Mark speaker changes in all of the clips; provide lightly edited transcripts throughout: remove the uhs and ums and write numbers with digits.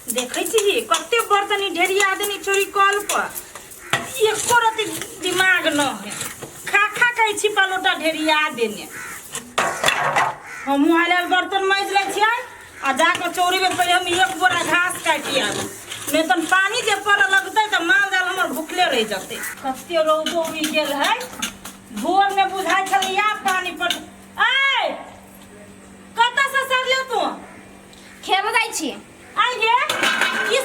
Speaker 1: देखै छी कते बर्तन ई ढेरिया देनी छोरी कल पर एको रति दिमाग न है खा खा के ई छिपा लोटा ढेरिया देने हमहूँ आयल बर्तन माजि लै छियै आ जाकऽ चौरीमे पहिले हम एक बोरा घास काटि आबी नहि तऽ पानी जे पड़ऽ लगतै तऽ माल जाल हमर भुखले रहि जेतै। कते रौदो उगि गेल है, भोरमे बुझाइ छलै या पानी पड़। ऐ कतऽ से सरले तू?
Speaker 2: खेल जाइ छी।
Speaker 1: आइ गे,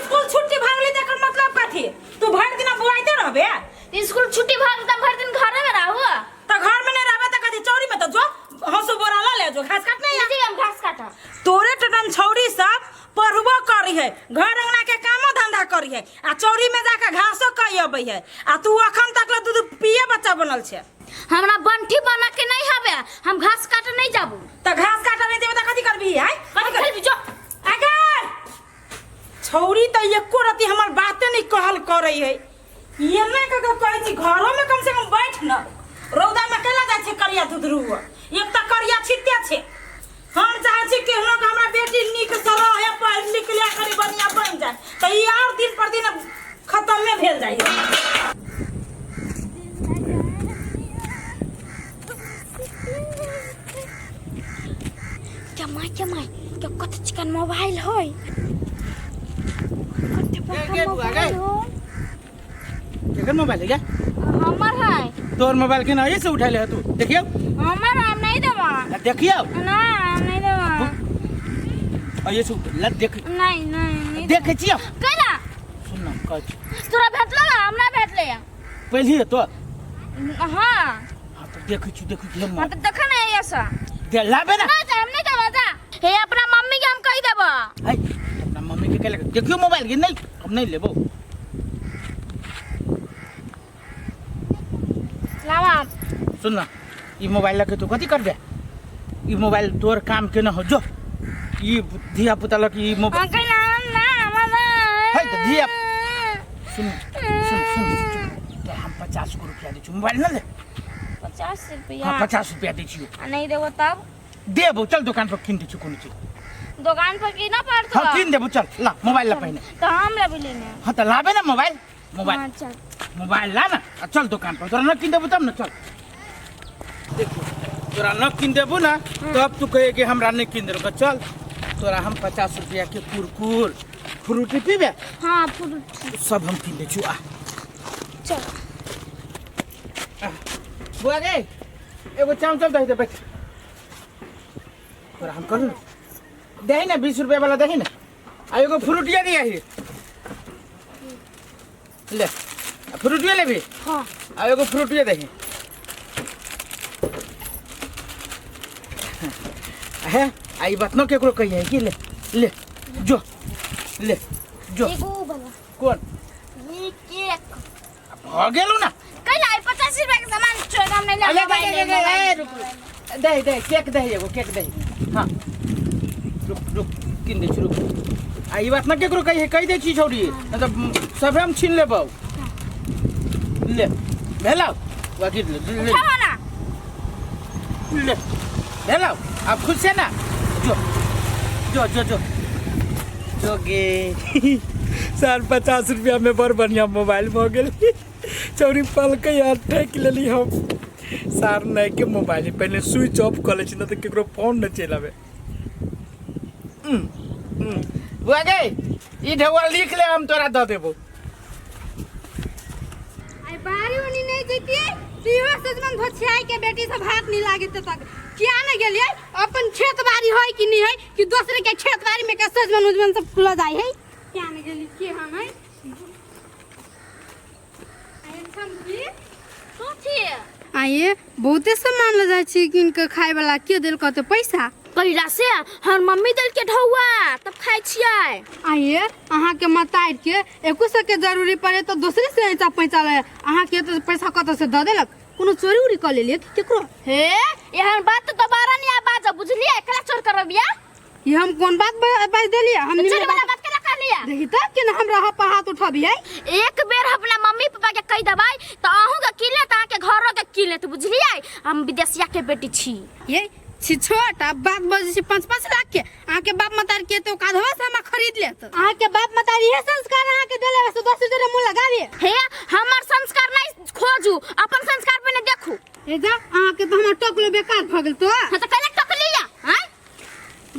Speaker 1: स्कूल छुट्टी भऽ गेलै तऽ एकर मतलब कथी? तू भरि दिना बौआइते रहबे?
Speaker 2: स्कूल छुट्टी भऽ गेल तऽ भरि दिन घरे में रहू।
Speaker 1: तऽ घर में नहीं रहबे तऽ कथी चौरी में तऽ जो हंसू बोरा लऽ ले जो घास काटने या।
Speaker 2: जी हम घास काटब।
Speaker 1: तोरे टटन छौरी सब पढ़बो करी है, घर अंगना के कामो धंधा करी है आ चौरी में जाके घासो कई अबै है आ तू अखन तक ले दूध पिए बच्चा बनल छे।
Speaker 2: हमरा बंठी बना के नहीं हवे, हम घास काटे नहीं जाबू।
Speaker 1: तऽ घास काटे नहीं जेबे तऽ कथी करबी आय? कथी करबी?
Speaker 2: जो
Speaker 1: अगर छौरी तऽ एको रति हमर बाते नहीं कहल करै है। एना कऽ कऽ कहै छी घरो में कम से कम बैठ न, रौदा में केला जाइ छै करिया धुधरू, एक तऽ करिया छिते छै। हम चाहै छी केहनो के हमरा बेटी नीक से रहे, पढ़ि लिख ले, करी बढ़िया बनि जाए, तऽ ई और दिन पर दिन खत्मे भेल जाइ है।
Speaker 2: जमाई जमाई के कत चिकन मोबाइल होय, कते बड़का
Speaker 3: गे, बुआ, गे।
Speaker 2: मोबाइल हो।
Speaker 3: केकर मोबाइल है गे?
Speaker 2: हमर है।
Speaker 3: तोर मोबाइल के ना से उठा ले तू, देखियो।
Speaker 2: हमर, हम नहीं देबा।
Speaker 3: ला देखियो।
Speaker 2: ना, हम नहीं देबा।
Speaker 3: और ये सु ला देख।
Speaker 2: नहीं नहीं नहीं।
Speaker 3: देखे छियो।
Speaker 2: कैला?
Speaker 3: सुन ना कह छी।
Speaker 2: तोरा भेटलो ना? हमरा भेटले।
Speaker 3: पहली है तो।
Speaker 2: हाँ।
Speaker 3: हाँ तो देखै छी, देखै छी हम।
Speaker 2: हाँ तो देख ना ऐसा।
Speaker 3: दे लाबे ना।
Speaker 2: ना जा, हम नहीं देबा, जा। हे अपना मम्मी के हम कह देबा।
Speaker 3: है अपना मम्मी के कहले देखियो मोबाइल के नहीं, हम नहीं लेबो।
Speaker 2: लावा।
Speaker 3: सुन ना, ई मोबाइल लके तू कथी करबे? ई मोबाइल तोर काम के न हो, जो ई धिया पुता लके ई मोबाइल।
Speaker 2: अंकल ना ना ना।
Speaker 3: है तो धिया सुन सुन सुन, तो हम 50 गो रुपया दै छी, मोबाइल न ले।
Speaker 2: 50 रुपया?
Speaker 3: हाँ 50 रुपया दै छियो।
Speaker 2: आ नहीं देबो तब?
Speaker 3: देबो, चल दुकान पर किन दै छियो कोनो चीज।
Speaker 2: दुकान पर किना पड़तो?
Speaker 3: हाँ किन देबो, चल ला मोबाइल ला पहिने।
Speaker 2: तो हम लेबो लेने।
Speaker 3: हाँ तो लाबे ना मोबाइल, मोबाइल।
Speaker 2: हाँ, चल।
Speaker 3: मोबाइल ला ना, आ चल दुकान पर, तोरा न किन देबो तब ना, चल। देखो तोरा न किन देबो ना तब तू कहे कि हमरा नहीं किन देलको, चल तोरा हम 50 रुपया के कुरकुर फ्रूटी पीबे?
Speaker 2: हाँ फ्रूटी
Speaker 3: सब हम किन दै छियो, आ
Speaker 2: चल।
Speaker 3: बुआ गे एगो चावल दही दे बैठ, तोरा हम कहलु दही ना 20 रुपया वाला दही ना, आ एगो फ्रूटिया दिया ही ले, आ फ्रूटिया लेबी?
Speaker 2: हाँ।
Speaker 3: आ एगो फ्रूटिया दही है। आ ई बात न केकरो कहिए कि ले ले जो ले जो।
Speaker 2: एगो वाला।
Speaker 3: कौन?
Speaker 2: ई केक।
Speaker 3: भ गेलु ना।
Speaker 2: कैला ई 50 रुपया के सामान छोड़ हम नहीं
Speaker 3: अरे
Speaker 2: लेब।
Speaker 3: दे, दे, दे, दे, रुक, रुक। दे, दे, केक दे, एगो केक दे। हाँ। रुक, रुक, किन दे छी, रुक। आ ई बात न केकरो कहिए, कहि दे छी छौड़ी, नहीं तो सबे हम छीन लेबौ। ले, भेलौ? वकील ले, ले।
Speaker 2: उठाओ ना।
Speaker 3: ले, भेलौ? अब खुश है ना? जो, जो, जो, जो। जो गे।
Speaker 4: साल 50 रुपया में बड़ बढ़िया मोबाइल भऽ गेल। चौरी पलकै आ ठकि लेली हम। सार नहि के मोबाइल पहिले स्विच ऑफ कऽ लै छी, नहि तऽ केकरो फोन नहि चलि आबै।
Speaker 3: बुआ गे, ई ढौआ लिख ले, हम तोरा दऽ देबौ।
Speaker 5: आई बारी उनी नहीं जैतिए तो इहो सजमन धोछियाई के बेटी सब हाथ नहीं लागे तक किया नहीं गेलिए? अपन खेत बाड़ी है कि नहीं है कि दूसरे के खेत बाड़ी में के सजमन उजमन सब खुला जाय है? किया नहीं गेली के हम है? आई छमकी
Speaker 2: कथी?
Speaker 5: आइए बहुते सामान ले जाइ छी किन के खाय वाला, के देलक तो पैसा?
Speaker 2: पहिला से हमर मम्मी देल के ढौआ तब खाय छियै।
Speaker 5: आइए अहाँ के मतार के एको सौ के जरूरी पड़े तो दूसरे से ऐसा पैसा ले, अहाँ के तो पैसा कतऽ से दऽ देलक? कोनो चोरी उरी कऽ लेलियै कि केकरो?
Speaker 2: हे एहन बात तो दोबारा नहीं आ बाजब, बुझलियै? केना चोर करबिया?
Speaker 5: ये हम कोन बात बाज देलियै? हम
Speaker 2: चोरी वाला बात केना कहलियै?
Speaker 5: देखी तऽ केना हमरा हप हाथ उठबियै।
Speaker 2: एक बेर अपना मम्मी पापा के कहि देबै तऽ अहूँ के की लेत, अहाँ के घरो के की लेत, बुझलियै? हम विदेशिया के बेटी छी।
Speaker 5: ये छी छोट आ बात बजै छी 5-5 लाख के। अहाँके बाप मतार के तो काधवा से हमरा खरीद लेत। अहाँके बाप मतार इहे संस्कार अहाँके देले बस दोसर जरे मुंह लगाबे।
Speaker 2: हे हमर संस्कार नहीं खोजू, अपन संस्कार पहिने देखू।
Speaker 5: ए जा, अहाँके तो हमर टकलो बेकार भ गेल तो।
Speaker 2: हां त कने टकली या हां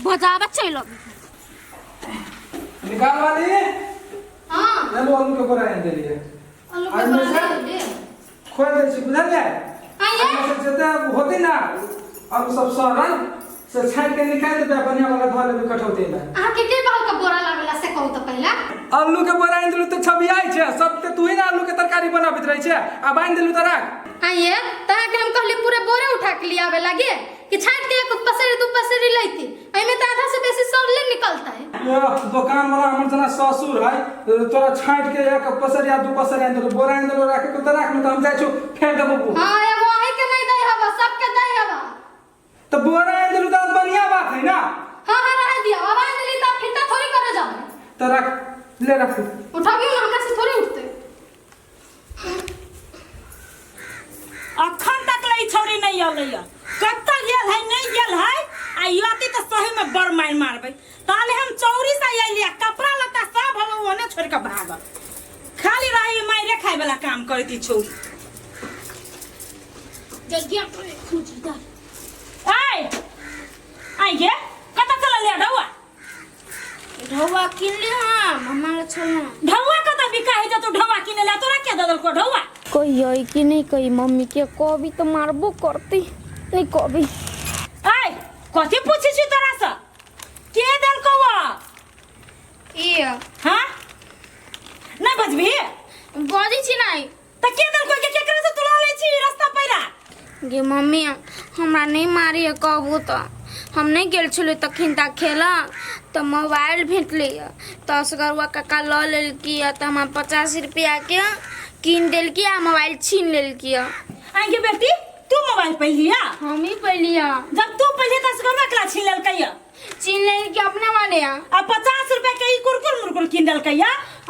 Speaker 2: बजाबा चलि
Speaker 6: निकाल वाली।
Speaker 5: हां
Speaker 6: चलो आलू के बोरा आनि देलियै।
Speaker 5: आलू के
Speaker 6: आलू
Speaker 5: बोरा
Speaker 6: से?
Speaker 5: आनि देलियै।
Speaker 6: खोल दै छी बुझलियै।
Speaker 5: आइए।
Speaker 6: आलू सब जते होतै ना आलू सब सड़ल से छानि के निकालि देबै आ बढ़िया वाला धऽ लेबै कठौती मे।
Speaker 5: अहाँके के कहल के बोरा लागला से कहू त पहिला।
Speaker 6: आलू के बोरा आनि देलू तऽ छबियाइ छै सब ते तू ही ने आलू के तरकारी बनाबैत रहै छै आ बान्हि देलू तऽ राख।
Speaker 5: आइए त अहाँके हम कहली पूरे बोरे उठा के लियाबे लागे कि छाँट के एक पसेरी दू पसेरी लैती, एहिमे त आधा से बेसी सड़ले निकलतै।
Speaker 6: ये दोकान वाला हमर जना ससुर है तोरा छाँट के एक पसरिया दू पसरिया आनि देलू बोरा आनि देलू राखे के तऽ राख नहि तऽ हम जाइ छौ फेंक देबौ।
Speaker 5: हां एगो अहीं के नहीं दै हबा सबके दै हबा।
Speaker 6: तऽ बोरा आनि देलू तऽ बढ़िया बात है ना।
Speaker 5: हां हां रहे दिया, अब आनि देली त फिरता थोड़ी करे जाबे।
Speaker 6: तऽ राख ले राख।
Speaker 5: उठाबियो ना हमरा से थोड़ी उठते।
Speaker 1: अखन तक ले छौड़ी नहीं अलै कतऽ गेल है नहीं गेल है आ अती तऽ सही में बड़ मारि मारबै। ताले हम चौरी से अयली कपड़ा लत्ता सब हम ओने छोड़ के भागल खाली रही मारे खाए वाला काम करती छौड़ी।
Speaker 2: जगिया पर खोजी दा।
Speaker 1: आय आइ गे कतऽ चलल ले ढौआ?
Speaker 2: ढौआ किन ले हम हमरा छल
Speaker 1: ढौआ कतऽ बिका है जे तू ढौआ किने ले तोरा के दऽ देलको ढौआ?
Speaker 2: कहियै कि नहीं कही मम्मी के कभी तो मारबो करती नहीं कभी।
Speaker 1: आय कथी पूछै छी तोरा से के देलको वा?
Speaker 5: ई
Speaker 1: हां नहीं बजबी
Speaker 2: बजै छी नहीं
Speaker 1: त के देलको के केकरा से तू लऽ लै छी रास्ता पैरा?
Speaker 2: गे मम्मी हमरा नहीं मारी कहबू तो हम नहीं गेल छलियै तखन तक खेला तो मोबाइल भेटलै तऽ असगरुआ काका लऽ लेलकी तऽ हमरा 50 रुपया के कीन देलकी आ मोबाइल छीन लेलकी।
Speaker 1: आइ गे बेटी तू मोबाइल पहिलिया?
Speaker 2: हम ही पहिलिया।
Speaker 1: जब तू पहिले त असगरुआ केला छीन लेलकै?
Speaker 2: छीन लेलकी अपना वाले।
Speaker 1: आ 50 रुपया के ई कुरकुर मुरकुर कीन देलकै?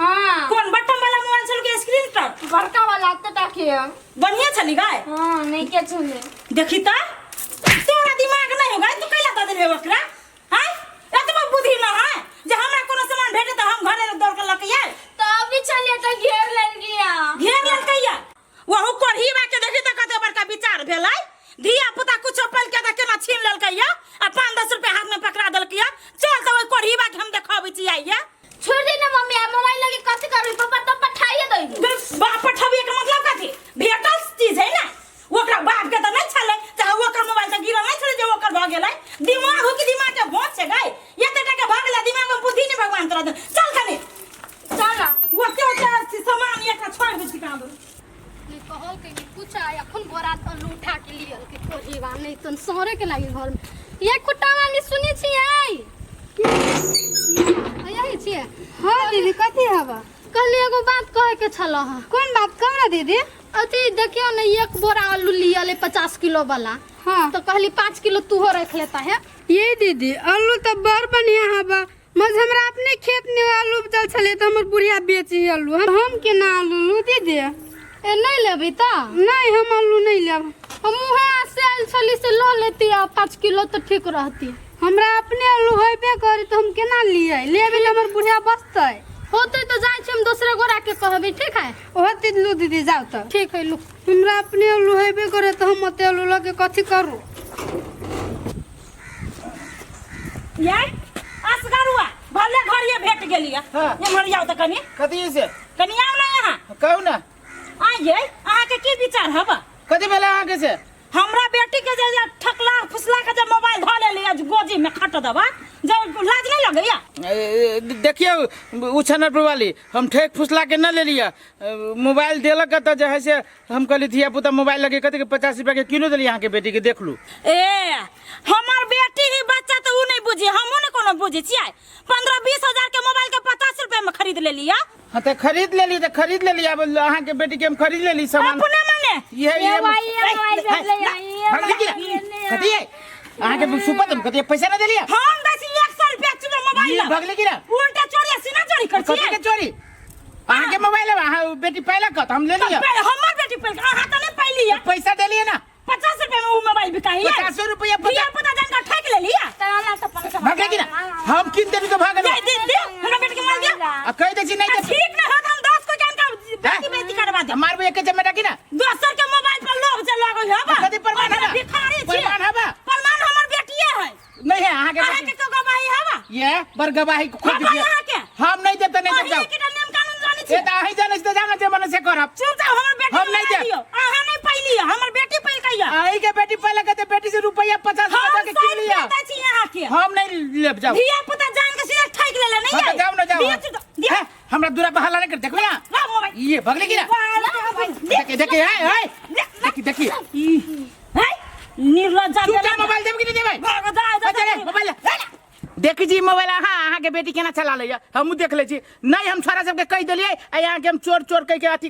Speaker 2: हाँ।
Speaker 1: कौन बटन वाला मोबाइल छल के स्क्रीन टच?
Speaker 2: बड़का वाला त ताके।
Speaker 1: बढ़िया छली गाय?
Speaker 2: हां नहीं के छली।
Speaker 1: देखी त तोरा दिमाग नहीं हो गाय तू कैला दऽ देले ओकरा? हां एतबा बुद्धि न है जे हमरा कोनो सामान भेटे त हम घरे दौड़ के लके आयल।
Speaker 2: त अभी छलिए त घेर लेलकी।
Speaker 1: घेर लेलकै? वहु कोढ़ीबा के देखी त कते बड़का विचार भेलै। धिया पुता कुछो पल के त केना छीन लेलकै आ 5-10 रुपया हाथ में पकड़ा देलकै। चल त ओइ कोढ़ीबा के हम देखबै छी आइए।
Speaker 2: छोड़ दे ना मम्मी आ मोबाइल लगे कथी करबी पापा त पठाइए दै।
Speaker 1: बाप पठाबिए के मतलब कथी? भेटल चीज है ना ओकरा बाप के त नहीं छलै चाहे ओकर मोबाइल त गिरल नहीं छलै जे ओकर भ गेलै। दिमाग हो कि दिमाग के भोंच छै गाय एते टाके भ गेलै दिमाग में बुद्धि नहीं भगवान तोरा दे। चल कनी
Speaker 2: चल
Speaker 1: ओते ओते सामान एकटा छोड़ दे छी कहाँ।
Speaker 5: नहीं कहल के नहीं कुछ आय अखन बोरा आलू उठा के लियल के कोढ़ीबा नहीं तन सहरे के लागी घर में। ये कुट्टा मामी सुनी छी आई यही छियै।
Speaker 7: हाँ दीदी कथी हवा?
Speaker 5: कहली एगो बात कहे के छल हँ।
Speaker 7: कौन बात कहू ना दीदी?
Speaker 5: अथी देखियो ने एक बोरा आलू लियल 50 किलो वाला।
Speaker 7: हाँ।
Speaker 5: तो कहली 5 किलो तूहो रख लेता है।
Speaker 7: ये दीदी आलू तो बड़ बढ़िया हवा मज हमरा अपने खेत में आलू उपजल छलै तऽ हमर बुढ़िया बेची आलू हम केना आलू लू दीदी?
Speaker 5: ए नहीं लेबी त?
Speaker 7: नहीं हम आलू नहीं लेब।
Speaker 5: हम वहाँ से आयल छली से लऽ लेती आ 5 किलो तो ठीक रहती।
Speaker 7: हमरा अपने आलू होबे करी तऽ हम केना लियै? लेबै ले हमर बुढ़िया बचतै।
Speaker 5: होतै तऽ जाइ छी हम दोसरे गोरा के कहबै ठीक है?
Speaker 7: होतै लू दीदी जाउ तऽ।
Speaker 5: ठीक है लू।
Speaker 7: हमरा अपने आलू होबे करे तऽ हम ओते आलू लऽ के कथी करू?
Speaker 1: ये असगरुआ भले घरिये भेट गेलियै।
Speaker 3: हाँ।
Speaker 1: एम्हर आउ तऽ कनी।
Speaker 3: कथी से?
Speaker 1: कनी आउ ना यहाँ।
Speaker 3: कहू ना।
Speaker 1: आइए अहाँ के की विचार हबा?
Speaker 3: कथी भेलै अहाँ के से?
Speaker 1: हमरा बेटी के जे ठकला फुसला के जे मोबाइल धऽ लेली गोजी में खट देबा जे लाज नहीं लगैया?
Speaker 3: देखियौ उछनर वाली हम ठेक फुसला के न लेलियै मोबाइल देलक तऽ जे है से हम कहली धिया पुता मोबाइल लगे कथी के 50 रुपया के किनो देलियै अहाँ के बेटी के देख लू।
Speaker 1: ए हमर बेटी ही बच्चा तऽ उ नहीं बुझी हमहूँ ने कोनो बुझी छियै। 15-20 हजार के मोबाइल के 50 रुपया में खरीद लेलियै।
Speaker 3: हाँ तो खरीद लेली तऽ खरीद लेली अब अहाँ के बेटी के हम खरीद लेली सामान।
Speaker 1: अपने मने
Speaker 3: ये ये कथी है अहाँ के सुपत हम कथी पैसा ना देलियै?
Speaker 1: हम दै छी 100 रुपया चुना मोबाइल
Speaker 3: ये भगले की ना?
Speaker 1: उल्टा चोरी सीना चोरी कर
Speaker 3: कथी के चोरी? अहाँ के मोबाइल है अहाँ बेटी पैलक तऽ हम लेलियै।
Speaker 1: हमर बेटी पैलक अहाँ तऽ नहीं पैलियै।
Speaker 3: पैसा देलियै ना?
Speaker 1: 50 रुपया में उ मोबाइल बिकाई है।
Speaker 3: 50 रुपया
Speaker 1: धिया पुता जान के ठक ले लिया।
Speaker 2: त तो पैसा
Speaker 3: भागे कि ना हम किन देबी तो भागे
Speaker 1: दे दे दे हमरा बेटी के मार दिया।
Speaker 3: आ कह दे छी नहीं
Speaker 1: आ
Speaker 3: तो
Speaker 1: ठीक ना होत हम 10 को जान के बेटी बेटी करवा दे।
Speaker 3: मारबे एक जमेटा की ना
Speaker 1: दोसर के मोबाइल पर लोभ जे लागल है बा।
Speaker 3: कथी प्रमाण है बा?
Speaker 1: भिखारी छी।
Speaker 3: प्रमाण है बा?
Speaker 1: प्रमाण हमर बेटिए है।
Speaker 3: नहीं है अहाँ के
Speaker 1: अहाँ के को गवाही है बा?
Speaker 3: ये बर गवाही खोज
Speaker 1: हबा
Speaker 3: दिए
Speaker 1: अहाँ के?
Speaker 3: हम नहीं देते नहीं
Speaker 1: अहीं
Speaker 3: देब जाओ
Speaker 1: के नियम कानून जानै छी।
Speaker 3: ए त अहीं जानै छी त जानै जे मन से करब।
Speaker 1: चुप जाओ हमर बेटी
Speaker 3: हम
Speaker 1: के
Speaker 3: नहीं
Speaker 1: मोबाइल
Speaker 3: देब।
Speaker 1: दियौ। अहाँ नहीं पैली हमर बेटी पैलकै है।
Speaker 3: अहीं के बेटी पहले कहते बेटी से रुपया 50
Speaker 1: हम
Speaker 3: रुपया के
Speaker 1: सौ
Speaker 3: किन लिया।
Speaker 1: रुपया दै छी अहाँ के।
Speaker 3: हम नहीं लेब जाओ।
Speaker 1: धिया पुता जान के सीधा ठैक लेले नहीं
Speaker 3: हाँ,
Speaker 1: है।
Speaker 3: तो जाओ ना जाओ।
Speaker 1: दिया चुप दिया।
Speaker 3: हैं, हमरा दूरा पर हल्ला नहीं कर देखो ना।
Speaker 1: ला मोबाइल।
Speaker 3: ये भगले की ना। देखिए देखिए हाय हाय देखिए देखिए
Speaker 1: है निर्लज्जा
Speaker 3: चुपचाप मोबाइल देब कि नहीं देबै?
Speaker 1: भाग जा जा
Speaker 3: अच्छा रे मोबाइल ले। देखी जी मोबाइल अहाँ अहाँ के बेटी केना चला लैया हमहूँ देख लै छी। नहीं हम छोरा सबके कहि देलियै आ यहाँ के हम चोर चोर कहि के अथी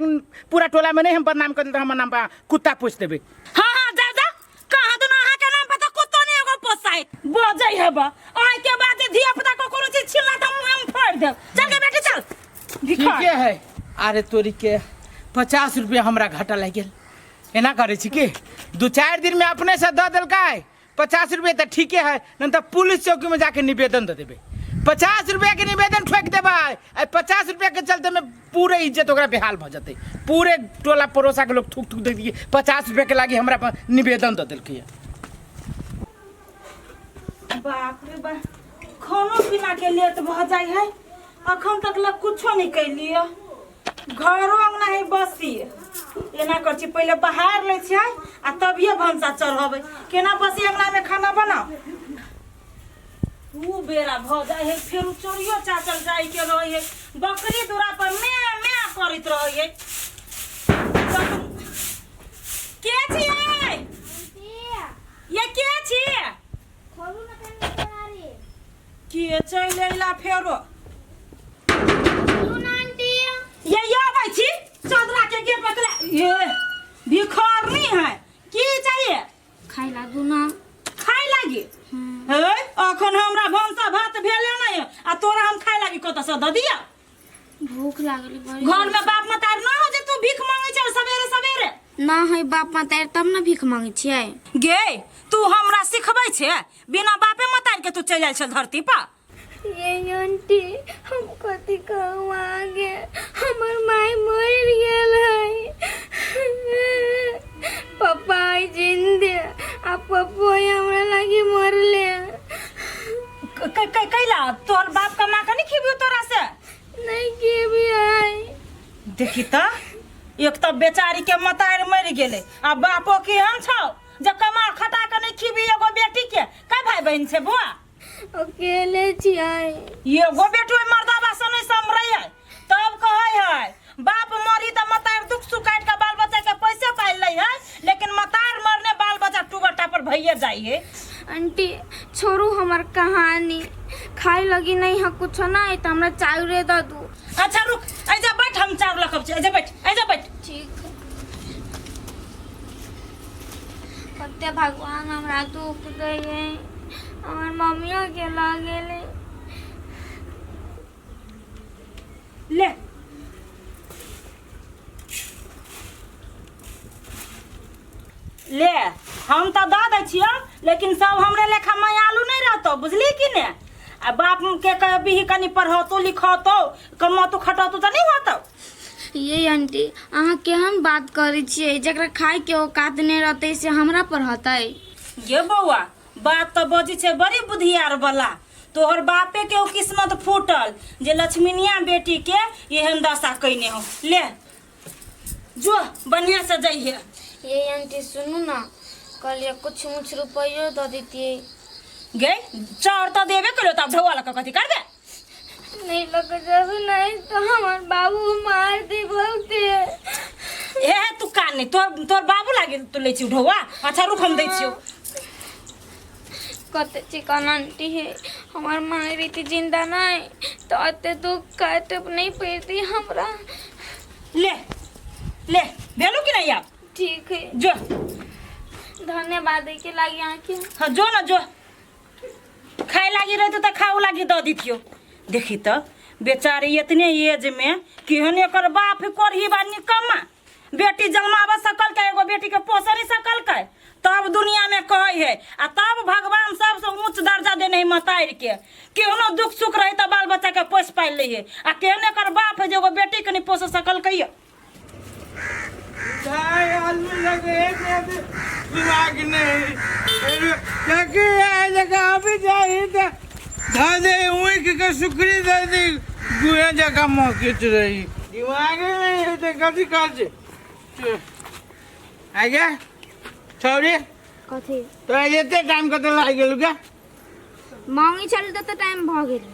Speaker 3: पूरा टोला में नहीं हम बदनाम कर देल हमर नाम पर कुत्ता पोस देबै।
Speaker 1: हाँ हाँ जा जा कहाँ दुना अहाँ के नाम पर तो कुत्तो नहीं एगो पोसाई बजै है बा आइ के बाद जे धिया पुता को कोनो चीज छिनला त मुँह हम फाड़ि देब। चल के बेटी चल। भिखार।
Speaker 3: ठीके है। अरे तोरी के 50 रुपया हमरा घाटा लागि गेल। एना करै छी कि 2-4 दिन में अपने से दऽ देलकै 50 रुपया तऽ ठीके है नहीं तऽ पुलिस चौकी में जाके निवेदन दऽ देबै। 50 रुपया के निवेदन ठोकि देबै आ 50 रुपया के चलते में पूरे इज्जत ओकरा बेहाल भऽ जेतै। पूरे टोला पड़ोसा के लोग थूक थूक दे दिए 50 रुपया के लागी हमरा पर निवेदन दऽ देलकै।
Speaker 1: बाप रे बाप खानो पीना के लेट भऽ जाइ है अखन तक लग कुछो नहीं कैलिए घरो अंगना है बसी एना कर छी पहिले बहार लै छियै आ तभिए भनसा चढ़बै केना बसी अंगना में खाना बनाओ। ऊ बेरा भऽ जाइ है फेर चोरियो चाचल जाइ के रहै है बकरी दूरा पर मैं मैं करैत रहै है। के छियै ये के छियै?
Speaker 2: खोलू ना कनी केवाड़ी।
Speaker 1: के चलि अयला फेरो?
Speaker 2: खोलू ना आंटी।
Speaker 1: ये ये आबै छी चदरा के गेट पकड़ा ये भिखारनी है की चाहिए?
Speaker 2: खाइ लागू ना।
Speaker 1: खाइ लागी? हे अखन हमरा भनसा भात भेले नहीं आ तोरा हम खाइ लागी कतऽ से दऽ दिया?
Speaker 2: भूख लागल बड़ी।
Speaker 1: घर में बाप मतार ना हो जे तू भीख मांगे छै सवेरे सवेरे।
Speaker 2: ना है बाप मतार तब ना भीख मांगे छियै।
Speaker 1: गे तू हमरा सिखबै छे बिना बापे मतार के तू चलि आयल छल धरती पर।
Speaker 2: ये आंटी हम कथी कहूँ आगे हमर माय मरि गेल है पप्पा जिंदे आ पप्पो हमरा लागी मरले।
Speaker 1: कैला तोहर बाप का माँ के नहीं खिबियो तोरा से?
Speaker 2: नहीं खिबियो।
Speaker 1: देखी त एक तो बेचारी के मतार मरि गेलै आ बापो केहन छौ जे कमा खटा के नहीं खिबी एगो बेटी के। कै भाई बहिन छै बुआ?
Speaker 2: अकेले छियै।
Speaker 1: एगो बेटी ओहि मर्दाबा से नहीं समरै है तब कहै है बाप मरी त मतार दुख सुख काटि के बाल बच्चा के पैसे पाइ लै है लेकिन मतार मरने बाल बच्चा टूगर टापर भइए जाइ है।
Speaker 2: आंटी छोड़ू हमर कहानी खाए लगी नहीं है कुछ ना है तो हमरा चाउरे दऽ दू।
Speaker 1: अच्छा रुक ऐजा बैठ हम चाउर लखब छी ऐजा बैठ ऐजा बैठ।
Speaker 2: ठीक कते भगवान हमरा दुख दै है हमर मम्मियो के लऽ गेलै।
Speaker 1: ले ले हम तऽ दऽ दै छियौ लेकिन सब हमरे लेखा मायालू नहीं रहतौ बुझली कि ने। आ बाप के कहबी कनी पढ़ौतो लिखौतो कमौतो खटौतो तऽ नहीं होतौ।
Speaker 2: ये आंटी अहाँ केहन बात करै छियै जकरा खाय के औकात नहीं रहतै से हमरा पढ़तै?
Speaker 1: ये बौआ बात तऽ बजै छै बड़ी बुधियार वाला तोहर बापे के ओ किस्मत फूटल जे लक्ष्मीनिया बेटी के एहन दशा कैने हो। ले जो बढ़िया से जइहे।
Speaker 2: ये आंटी सुनू ना कहलिए कुछ मुछ रुपयो दऽ देतियै।
Speaker 1: गे चाउर तऽ देबे करियो तब ढौआ लऽ कऽ कथी करबे?
Speaker 2: नहीं लऽ कऽ जेबै नहीं तो हमर बाबू मार दी बहुते।
Speaker 1: हे तू कान नहीं तोर तोर बाबू लागे तू लै छियौ ढौआ। अच्छा रुक हम दै छियौ।
Speaker 2: कते चिकन आंटी है हमार माँ रीति जिंदा नहीं तो अते दुख काटब नहीं पड़ती हमरा।
Speaker 1: ले ले भेलू कि नहीं आप?
Speaker 2: ठीक है
Speaker 1: जो
Speaker 2: धन्यवाद के लागी आँखि।
Speaker 1: हाँ जो ना जो खाए लागी रहते तो खाओ लागी दऽ दितियो। देखी तो बेचारी इतने एज में केहन एकर बाप कोरही बा निकम्मा बेटी जन्माब सकल के एगो बेटी के पोस नहीं सकल के तब दुनिया में कहै है आ तब भगवान सबसे ऊंच दर्जा देने है मतारि के। केहनो दुख सुख रहे तऽ बाल बच्चा के पोसि पालि लै है आ केहन एकर बाप है जे एगो बेटी के नहि पोस सकलकै।
Speaker 3: भाई आदमी लगे एक दिमाग नहीं क्योंकि ये जगह अभी जाए तो दादे उइक के सुखरी दे दी गुए जगह मौकित रही दिमाग नहीं है तो कथी काज आगे छौरी।
Speaker 2: कथी?
Speaker 3: तो एते टाइम कते लागि गेल के?
Speaker 2: मांगी छल तऽ टाइम भऽ गेल।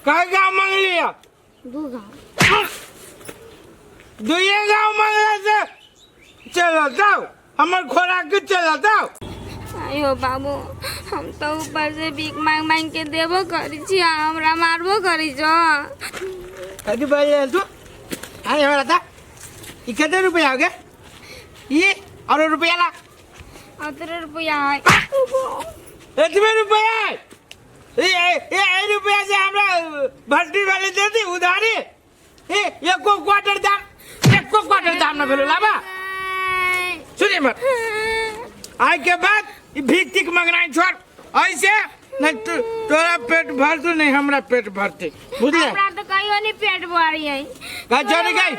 Speaker 3: कई गाँव मांग लिया?
Speaker 2: दू गाँव।
Speaker 3: दुइये गाँव मांगला से चलो जाओ हमर खोराक चलो जाओ।
Speaker 2: अयो बाबू, हम तो ऊपर से भीख मांग मांग के देबो करै छी आ हमरा मारबो करै छो।
Speaker 3: कथी बोल तू? अरे हमरा था ई कते रुपया हो गया ये और रुपया ला?
Speaker 2: अतरे रुपया है।
Speaker 3: एतबे रुपया है? ए ए ए रुपया से हमरा भट्टी वाले दे दी उधारी। ए एको क्वार्टर दाम, एको क्वार्टर दाम न भेलो लाबा। सुनिए मत, आइ के बाद ई भीख तीख मंगनाइ छोड़, ऐसे नहीं तो तोरा पेट भरतू नहीं हमरा पेट भरते, बुझले?
Speaker 2: हमरा तो कहियो नहीं पेट भरी है।
Speaker 3: का छोड़ी गई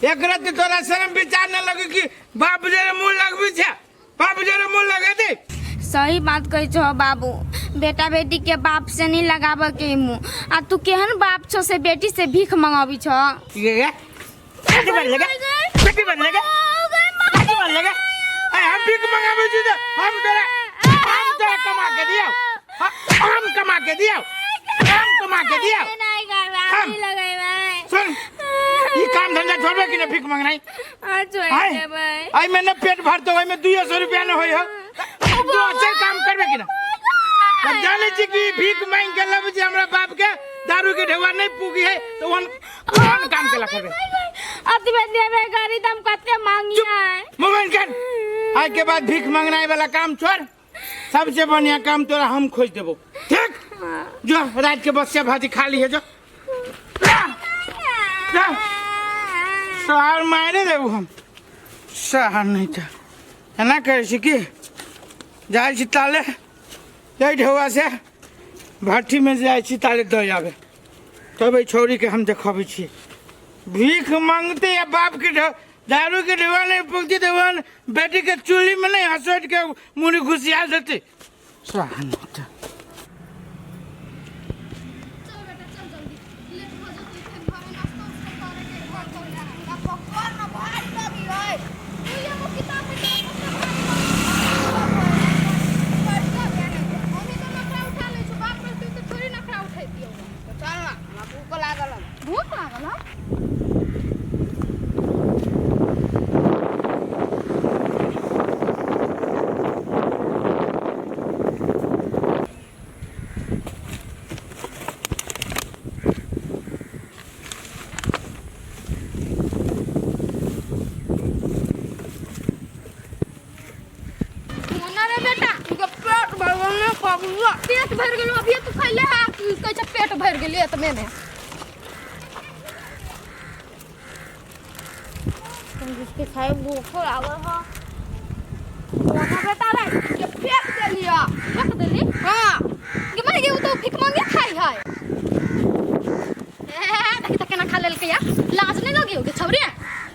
Speaker 3: एक रात तोरा शर्म विचार न लगे कि बाप जरे मुंह लगबी छे, बाप जरे मुंह लगे दे।
Speaker 2: सही बात कहै छो बाबू, बेटा बेटी के बाप से नहीं लगाबऽ के मुँह, आ तू केहन बाप छो से बेटी से भीख मंगाबी छो?
Speaker 3: ये ये बेटी बन लगे, बेटी बन लगे, बेटी बन लगे। ए हम भीख मंगाबी छी त हम तोरा कमा के दियो, हम कमा के दियो, हम कमा के दियो।
Speaker 2: नहीं करबै,
Speaker 3: हम।
Speaker 2: नहीं लगेबै।
Speaker 3: सुन, ई काम धंधा छोड़बे कि न भीख मंगनाई?
Speaker 2: आ छोड़ि
Speaker 3: आय
Speaker 2: देबै।
Speaker 3: आई में न पेट भरतो, ओइ में 200 रुपया न होय हो। दोसर काम करबे कि न? तब जाने छी कि भीख मांग के लबै छी, हमरा बाप के दारू के ढेवा नहीं पूगी है तो वन वन काम केला करबे।
Speaker 2: अतबे देबै करी त हम कते मांगियै।
Speaker 3: मोबाइल कर, आइ के बाद भीख मंगनाई वाला काम छोड़, सबसे बढ़िया काम तोरा हम खोज देबो, ठीक? जो रात के बसिया भाजी खा ली है, जो जा। शहर मारे देबो हम, शहर नहीं था एना करै छी कि जाइ छी ताले जाहि ढेवा से भट्ठी में जाइ छी ताले दऽ आबे, तब एहि छौड़ी के हम देखबै छी भीख मांगते या बाप के दारू के ढेवा नहीं पुगती तो वन बेटी के चूल्ही में नहीं हंसोट के मुड़ी घुसिया देते। शहर नहीं था।
Speaker 5: चल बेटा चल, जल्दी लेट हो जतै, फेर घरे नाश्ता उस्ता करे के घर चल जा।
Speaker 8: हमरा पकड़ न भारी लगी है।
Speaker 5: दुइये गो किताब है तोरा कते भारी लगी? मम्मी तो नखरा उठा लै छौ, बाप रहतै तऽ थोड़ी नखरा उठैतियौ।
Speaker 8: तो चल ना, हमरा भूख लागल है।
Speaker 5: भूख लागल हौ? मोना रे बेटा,
Speaker 7: के पेट भर गेल ने बबुआ।
Speaker 5: पेट भरि गेलो? अभिये तू खैले है, कहै छै पेट भरि गेलै एतबे में।
Speaker 2: बिस्किट खाए भूख लागल ह।
Speaker 5: मोना बेटा रे,
Speaker 7: के फेंक देलिया।
Speaker 5: फेंक देली?
Speaker 7: हाँ।
Speaker 5: गे माय गे, उ तो भीख मांगे खाई है। ए देखी त केना खा लेलकै या, लाज नहीं लगी गे छौरी?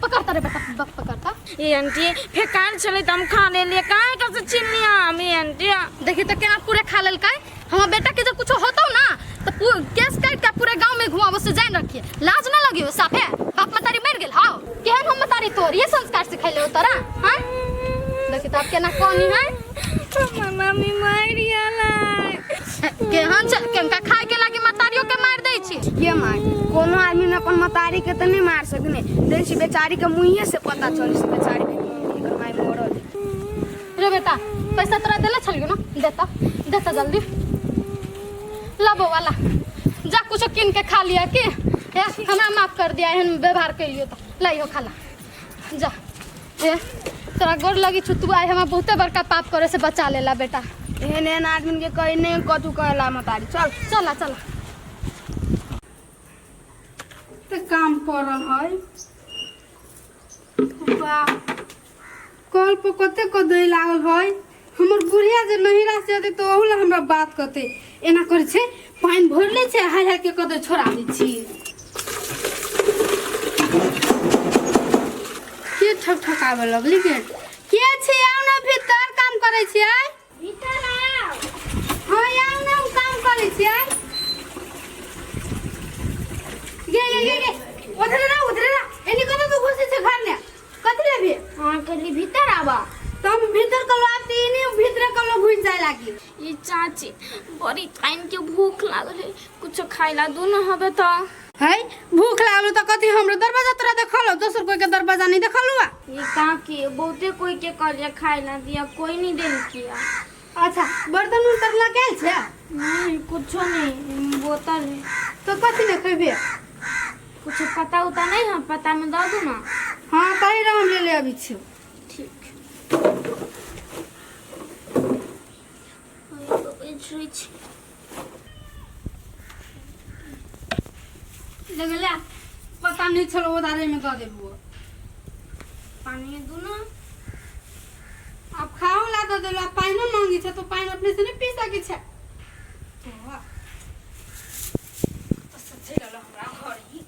Speaker 5: पकड़ता रे बेटा, बाप पकड़ता।
Speaker 2: ए आंटी, फेकाल छलै त हम खा लेलियै, काहे कसे छीन लिया हम? ए आंटी,
Speaker 5: देखी त केना पूरे खा लेलकै। हमर बेटा के जब कुछो होतो ना तो केस काट के पूरे गांव में घुमाबो से जान रखिए। लाज ना लगी हो साफे? बाप मतारी मर गेल हां, केहन हम मतारी तोर ये संस्कार सिखैले हो तोरा? हां देखी त अब केना कोनी है।
Speaker 2: हमर मम्मी मरि गेलै।
Speaker 5: केहन छै केनका खाए के लागी मतारियो के मार दै छी।
Speaker 7: के मार? कोनो आदमी ने अपन मतारी के तऽ नहीं मार सकने देख छी, बेचारी के मुँहे से पता चली से बेचारी के एकर माय मरल।
Speaker 5: रे बेटा, पैसा तोरा देले छलियो ना? देता देता जल्दी ला बौआ ला, जा कुछो कीन के खा लिया की। हे हमरा माफ कर दिया, एहन व्यवहार कैलियो त लाइयो खा ला जा। ए तोरा गोर लगी छु, तू आइ हमरा बहुते बड़का पाप करे से बचा लेला बेटा।
Speaker 7: एहन एहन आदमी के कहीं नहीं कथू कहेला मतारी। चल
Speaker 5: चला चला।
Speaker 7: तऽ काम पड़ल है। वाह, कल पर कते कदई लागल है। हमर बुढ़िया जे नहिरा से अतै तऽ ओहू लए हमरा बात कहतै। एना करै छै, पानि भरि लै छै, हाय हाय के कदई छोड़ा दै छी। के ठकठकाबऽ लगली के? के छी? आउ ने भीतर, काम करै छियै।
Speaker 2: भीतर आउ।
Speaker 7: हाँ, आउ ने, हम काम करै छियै। गे गे गे गे, उधरे रह, उधरे रह। एनी कतऽ तू घुसै छै घरमे? कथी लेबही?
Speaker 2: अहाँ कहली भीतर आबा।
Speaker 7: तऽ हम भीतर कहलहुँ आब तऽ एनी भीतरे कहलहुँ घुसि जाय लागी।
Speaker 2: ई चाची, बड़ी टाइम के भूख लागल है, कुछो खाइ ला दू न हबे तऽ।
Speaker 7: है, भूख लागल तऽ कथी हमरो दरवाजा तोरा देखल? दोसर कोई के दरवाजा नहीं देखल हुआ?
Speaker 2: ये काकी, बहुते कोई के कहलिए खाइ ला दिया, कोई नहीं देलकिया।
Speaker 7: अच्छा, बर्तन उर्तन लऽ के आयल छै?
Speaker 2: नहीं, कुछो नहीं, बोतल है।
Speaker 7: तो कथी ने खेबे?
Speaker 2: कुछ पता उता नहीं है, पता में दऽ दू ना।
Speaker 7: हाँ, कही रह, हम ले ले अबै छी।
Speaker 2: ठीक।
Speaker 7: लगले पता नहीं छलो, उधारे में दऽ देबो।
Speaker 2: पानी दू ना।
Speaker 7: अब खाओ ला दऽ देलो, आब पानिओ मांगे छै तो पानि अपने से नहीं पी सकै छै। तो चलि एलहुँ हमरा घर ही।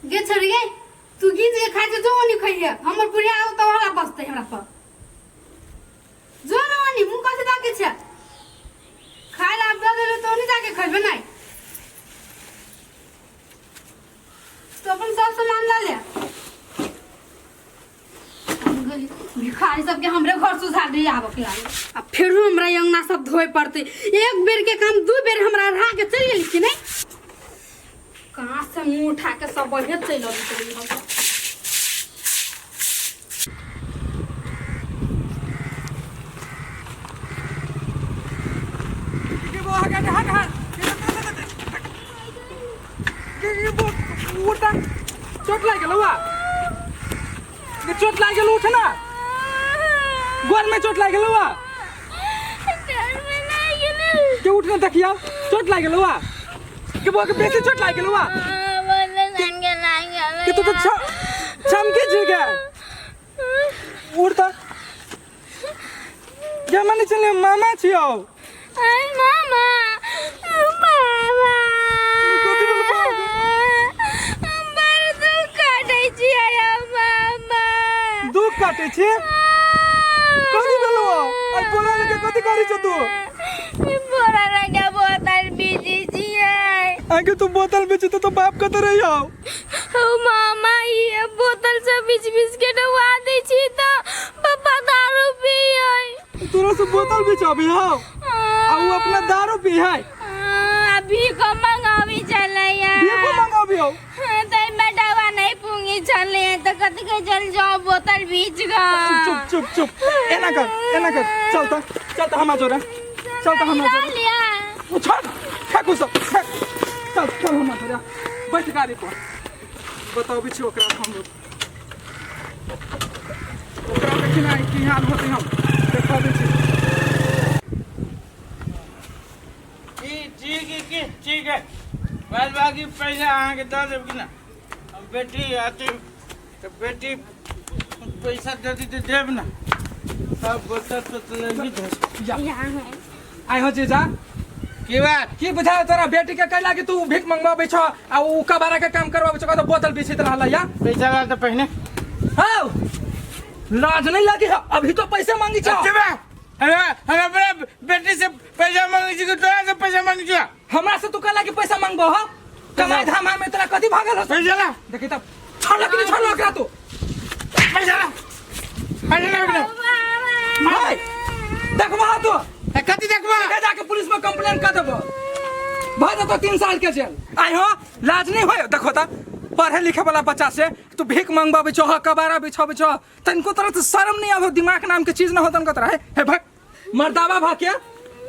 Speaker 7: गे छोड़ी गे, तू गीज के खाइ छै, जो ओनी खइहे। हमर बुढ़िया आउ तऽ ओहला बसतै हमरा पर। जो न ओनी, मुँह कथी ताकै छै? खाइ ला आब दऽ देलहुँ तऽ ओनी जाके खइबे। नहि तो अपन सब सामान लऽ ले। भिखारी सबके हमरे घर सुझा दे आबऽ के लागल। आ फेरो हमरा अंगना सब धोए पड़तै। एक बेर के काम दू बेर हमरा रहा के चलि गेली कि नहि? कहाँ से मुँह उठा के सब बढ़िया चलि अबै।
Speaker 6: चोट लागि गेलौ आ गे? चोट लागि गेलौ? उठ ना। गोर में चोट लागि गेलौ आ के? उठ ना, देखिया, चोट लागि गेलौ आ के? बुआ के बेसी चोट लागि गेलौ आ के? तू तो चमकी छी गे। उठ त गे, मने चले मामा छियौ।
Speaker 2: मामा, मामा।
Speaker 6: कथी भेल बौआ?
Speaker 2: बड़ दुख काटै छियै मामा।
Speaker 6: दुख काटे छी? कथी भेलौ? आ बोला लगे कथी करै छ तू?
Speaker 2: बोरा लगा बोतल बेचै छियै।
Speaker 6: आगे तू बोतल बेची तो बाप कतऽ रही हौ?
Speaker 2: हौ मामा, ये बोतल सब बीच बीच के डुबा दै छी तऽ पापा दारू पियै।
Speaker 6: तोरा से बोतल बेचाबी हौ आ उ अपना दारू पी है?
Speaker 2: अभी को मंगावी चलैया।
Speaker 6: भीखो मंगाबी हौ?
Speaker 2: तै में डबा नहीं पूंगी चले तऽ कथी के चल जाओ बोतल बीच गा।
Speaker 6: चुप चुप चुप, एना कर, एना कर। चल त, चल त हमरा जोरे, चल त हमरा जोरे।
Speaker 2: लिया।
Speaker 6: ओ छोड़, फेंकू सब, फेंक। चल चल हमरा जोरे, बैठ गाड़ी पर। बताबी छी ओकरा हम। ओकरा देखी ना की हाल होतै, हम देखाबै छी।
Speaker 3: की ठीक है, की ठीक है। बाद बाकी पैसा अहाँके दऽ देब कि ना? हम बेटी अथी तऽ बेटी पैसा दे दी तऽ देब ना। सब बोतल तोतल लेबी
Speaker 6: जा। आइ हो जीजा।
Speaker 3: की बात?
Speaker 6: की बुझाय तोरा बेटी के कैला कि तू भीख मंगवाबै छ आ उ कबारा के काम करवाबै छ? कतौ बोतल बेचैत रहल या।
Speaker 3: पैसा ला तऽ पहिने।
Speaker 6: हौ, लाज नहीं लगी है? अभी तो पैसे मांगी छ।
Speaker 3: अच्छा बा, अरे हम अपना बेटी से पैसा मांगे छी कि तोरा से पैसा मांगे छी?
Speaker 6: हमरा से तू कहला कि पैसा मांगबो हो? कमाई धामा में तोरा कथी भागल हो?
Speaker 3: पैसा ला।
Speaker 6: देखी तब छोड़ कि नहीं छोड़ ओकरा तू?
Speaker 3: पैसा ला, पैसा ला ओकरा।
Speaker 6: भाई, देखबो तू?
Speaker 3: ए, कथी देखबा?
Speaker 6: सीधे जाके पुलिस में कंप्लेन कर देबो, भऽ जेतो 3 साल के जेल। आइ हो, लाज नहीं होय? देखो त, पढ़े लिखे वाला बच्चा से तू भीख मंगवाबै छो, कबारा बिछाबै छो। तनिको तरह से शर्म नहीं आबो? दिमाग नाम के चीज न हो तनिको तरह? हे हे भक मर्दावा भा के।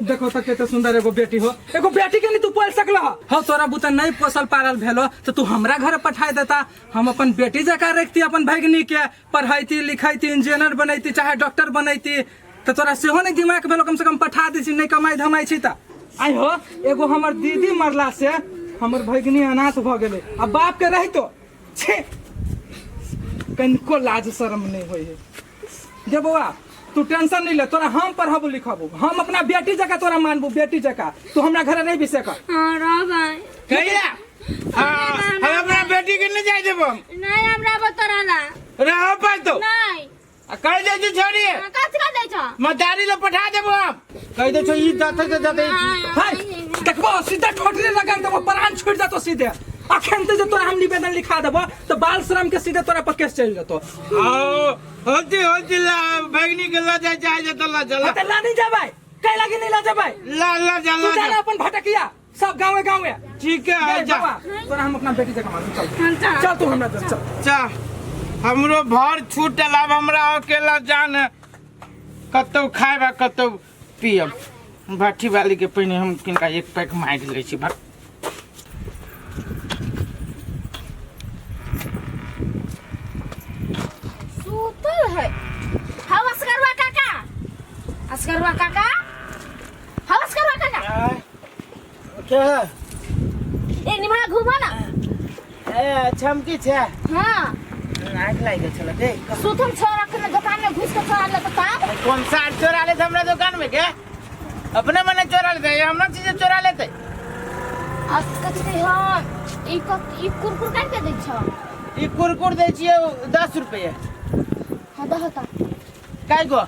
Speaker 6: देखो तो कते सुंदर एगो बेटी हो एगो बेटी के नहीं तू पोल सकल हो तोरा बुता नहीं पोसल पारल भेलो तो तू हमरा घर पठा देता हम अपन बेटी जका रखती अपन भगनी के पढ़ैती लिखैती इंजीनियर बनैती चाहे डॉक्टर बनैती तो तोरा सेहो नहीं दिमाग भेलो कम से कम पठा दै छी नहीं कमाई धमाई छी तऽ आइ हो एगो हमर दीदी मरला से हमर भगनी अनाथ भऽ गेलै आ बाप के रहितो छे कनिको लाज शरम नहीं होइ है जे बौआ तू टेंशन नहीं ले तोरा हम पढ़बू लिखबू हम अपना बेटी जकाँ तोरा मानबू बेटी जकाँ तू हमरा घरे नहीं बिसे कर
Speaker 2: हाँ रहबै
Speaker 3: कहिया हाँ, हम अपना बेटी के नहीं जाए देबो हम।
Speaker 2: नहीं हमरा बतरा ला
Speaker 3: रह पाइतो
Speaker 2: नहीं
Speaker 3: आ कह दे छी छोड़ी
Speaker 2: हाँ, कथी कर दै छौ
Speaker 3: मदारी ले पठा देबो हम कह दे छो ई जाते से जाते
Speaker 6: हाय देखबो सीधा ठोठरे लगा देबो प्राण छूट जातो सीधे अखन ते जे तोरा हम निवेदन लिखा देबो तो बाल श्रम के सीधे तोरा पर केस चलि जेतो
Speaker 3: आओ होती होती ला भगनी के ला जाए जाए जाए ला चला
Speaker 6: अते ला नहीं जेबै कै लागी नहीं ला जेबै
Speaker 3: ला ला जा
Speaker 6: तू
Speaker 3: ला
Speaker 6: जा
Speaker 3: जा
Speaker 6: अपन भटकिया सब गाँवे गाँवे
Speaker 3: ठीक है
Speaker 6: ए,
Speaker 3: जा
Speaker 6: बौआ, तोरा हम अपना बेटी जकाँ मानब चल
Speaker 2: हम चल।
Speaker 6: चल तू हमरा जर चल
Speaker 3: जा हमरो भर छूटल आब हमरा अकेला जान है कतौ खायब आ कतौ पियब भट्ठी वाली के पहिने हम किनका एक पैक मारि लै छी भट
Speaker 2: सुतल है हौ असगरवा काका असगरवा काका हौ असगरवा काका
Speaker 3: क्या है
Speaker 2: ए निमा घुमा ना
Speaker 3: ए छमकी छै
Speaker 2: हाँ
Speaker 3: आँख लागि गेल छल गे
Speaker 2: सुतल छोरा के दुकान में घुस के चोरा ले तो तब
Speaker 3: कौन सा चोरा लेते हमरा दुकान में के अपने मने चोरा लेते हमरा चीज चोरा लेते
Speaker 2: कथी हाँ ई ई कुरकुर काट के दै छौ
Speaker 3: ई कुरकुर दै छियै 10 रुपये
Speaker 2: हाँ दह ता
Speaker 3: काय गो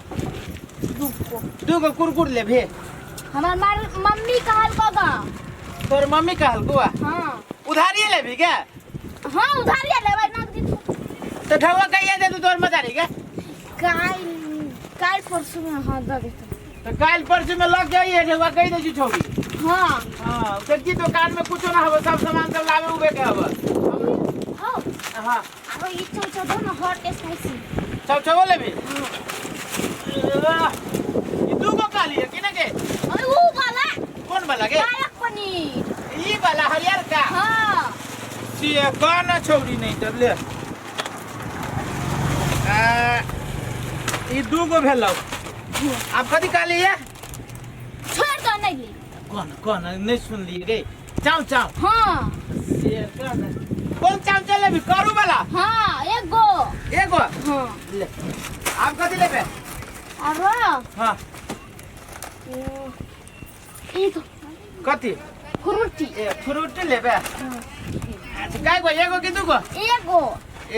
Speaker 2: दू गो
Speaker 3: दू गो कुरकुर लेबे
Speaker 2: हमर मार मम्मी कहल को गा
Speaker 3: तोर मम्मी कहल गुआ
Speaker 2: हाँ
Speaker 3: उधारिये लेबी के
Speaker 2: हाँ उधारिये लेबै नगदी
Speaker 3: तो ठौआ कहिया दे तू तोर मतारी के
Speaker 2: काल काल परसों में हाँ दे देते
Speaker 3: तो काल परसों में लग जाइए ठौआ कहि दे छी छोरी
Speaker 2: हाँ
Speaker 3: हाँ देखी दुकान में कुछो ना हबो सब सामान सब लावे उबे के हबो
Speaker 2: हाँ
Speaker 3: हाँ
Speaker 2: आरो ई चौ चौ दो ना हॉट स्पाइसी
Speaker 3: सब छबो लेबी ई दू गो कहली है कि ना के
Speaker 2: अरे वो वाला
Speaker 3: कौन वाला के
Speaker 2: पालक पनीर
Speaker 3: ई वाला हरियर का
Speaker 2: हाँ
Speaker 3: से कौन छौरी नहीं तब ले आ, ई दू गो भेलौ आप कथी कहली है
Speaker 2: छोड़ दो नहीं ली
Speaker 3: कौन कौन नहीं सुनलिए गे चाव चाव
Speaker 2: हाँ
Speaker 3: से कौन कौन चाव चले भी करू वाला
Speaker 2: हाँ एक गो
Speaker 3: एगो
Speaker 2: हाँ
Speaker 3: ले आप कथी लेबे
Speaker 2: आरो
Speaker 3: हाँ
Speaker 2: ई तो
Speaker 3: कथी
Speaker 2: फ्रूटी
Speaker 3: ए फ्रूटी लेबे अच्छा काय गो एगो कि दूगो
Speaker 2: एगो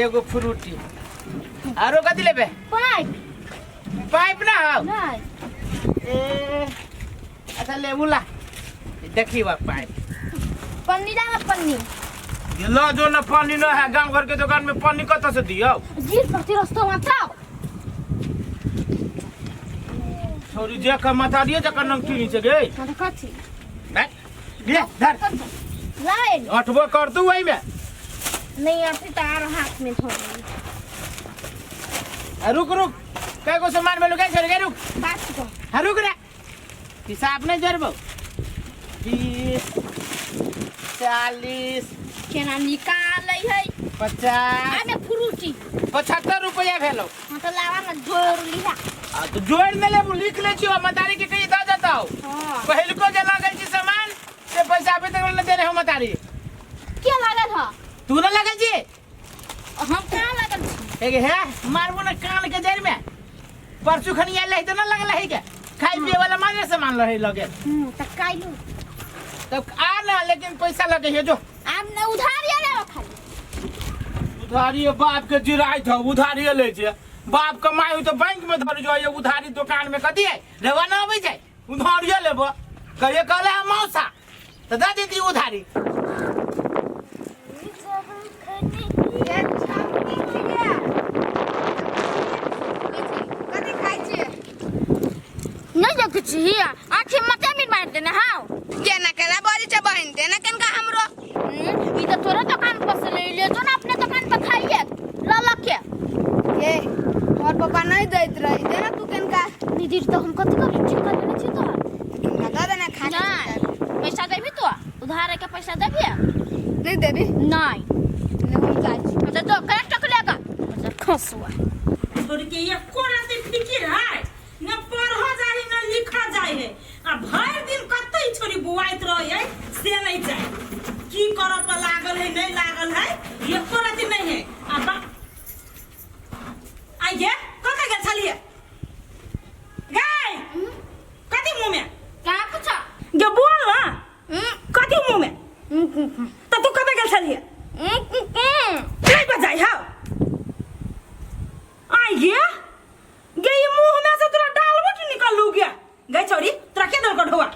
Speaker 3: एगो फ्रूटी आरो कथी लेबे
Speaker 2: पाइप
Speaker 3: पाइप ना हो
Speaker 2: नहीं
Speaker 3: ए अच्छा लेबू ला देखी बा पाइप
Speaker 2: पन्नी डाला पन्नी
Speaker 3: लो जो ना पानी ना है गांव घर के दुकान में पानी कत से दियो
Speaker 2: गिर पड़ती रस्तो में तब
Speaker 3: छोरी जे का माथा दियो जकर नमकीन छै गे
Speaker 2: हाँ तो कथी
Speaker 3: ले धर
Speaker 2: लाइन
Speaker 3: अठबो कर तू वही में
Speaker 2: नहीं आती तार हाथ में धर
Speaker 3: आ, रुक रुक कै गो सामान में लुकाई छोड़ गे रुक
Speaker 2: पाँच गो
Speaker 3: हाँ रुक रे हिसाब नहीं जरबो 20 40
Speaker 2: केना निकालै है
Speaker 3: 50
Speaker 2: आमे फ्रूटी
Speaker 3: 75 रुपया भेलो
Speaker 2: हाँ तो लावा ना जोड़ लिहा
Speaker 3: आ तो जोड़ ने लेबू लिख ले छियो मतारी के कहीं द जाता हो
Speaker 2: हाँ
Speaker 3: पहिलको जे लागल छी सामान से पैसा अभी तक न देने हो मतारी
Speaker 2: के लागल ह
Speaker 3: तू न लागल छी
Speaker 2: हम कहाँ लागल छी
Speaker 3: एक हे मारबो न कान के जड़ में परसू खनी आयल रही तो न लगल है के खाई पिए वाला मारे सामान रहे लगे
Speaker 2: त काइलू
Speaker 3: तब आ ना लेकिन पैसा लगे है जो
Speaker 2: आब न उधार या लेबो खाली
Speaker 3: उधारी बाप के जिराइत हो उधारी ले छै बाप कमाई हो तो बैंक में धर जो ये उधारी दुकान में कथी है रेवा ना अबै छै उधारिये लेबो कहिए कहले हम मौसा तो दे देती उधारी
Speaker 8: कथी खाइ छियै
Speaker 2: नहीं देखै छी आँखि मते मीर मारि देने हाउ
Speaker 8: केना केना बजै छै बहिन देना केनका हमरो
Speaker 2: ई तऽ तोरे दुकान पर से ले ले जो ना अपने दुकान पर खाइए ल ल के
Speaker 8: ए हमर पापा नहीं दैत रही देना तू केनका
Speaker 2: दीदी तो हम कथी करी ठीक कर लेने छी तोहर
Speaker 8: केनका
Speaker 5: हम जाइ छी।
Speaker 2: अच्छा जो करा टकलेगा अच्छा खसुआ।
Speaker 1: छोड़ के एको राति फिकिर है न पढ़ जाय है न लिख जाय है आ भरि दिन कतै छोरी बुआइत रहे है से नहीं जाय की करऽ पर लागल है नहीं लागल है एको राति नहीं है आ बा आइए कतऽ गेल छलियै गाय कथी मुँह में
Speaker 2: कहाँ पूछा
Speaker 1: गे बोल ना कथी मुँह में तऽ तू कतऽ गेल छलियै नहीं बजाई हौ आइए गे ई मुँह में से तोरा डालबुट निकलू गया गई छौरी तोरा के देलको ढोआ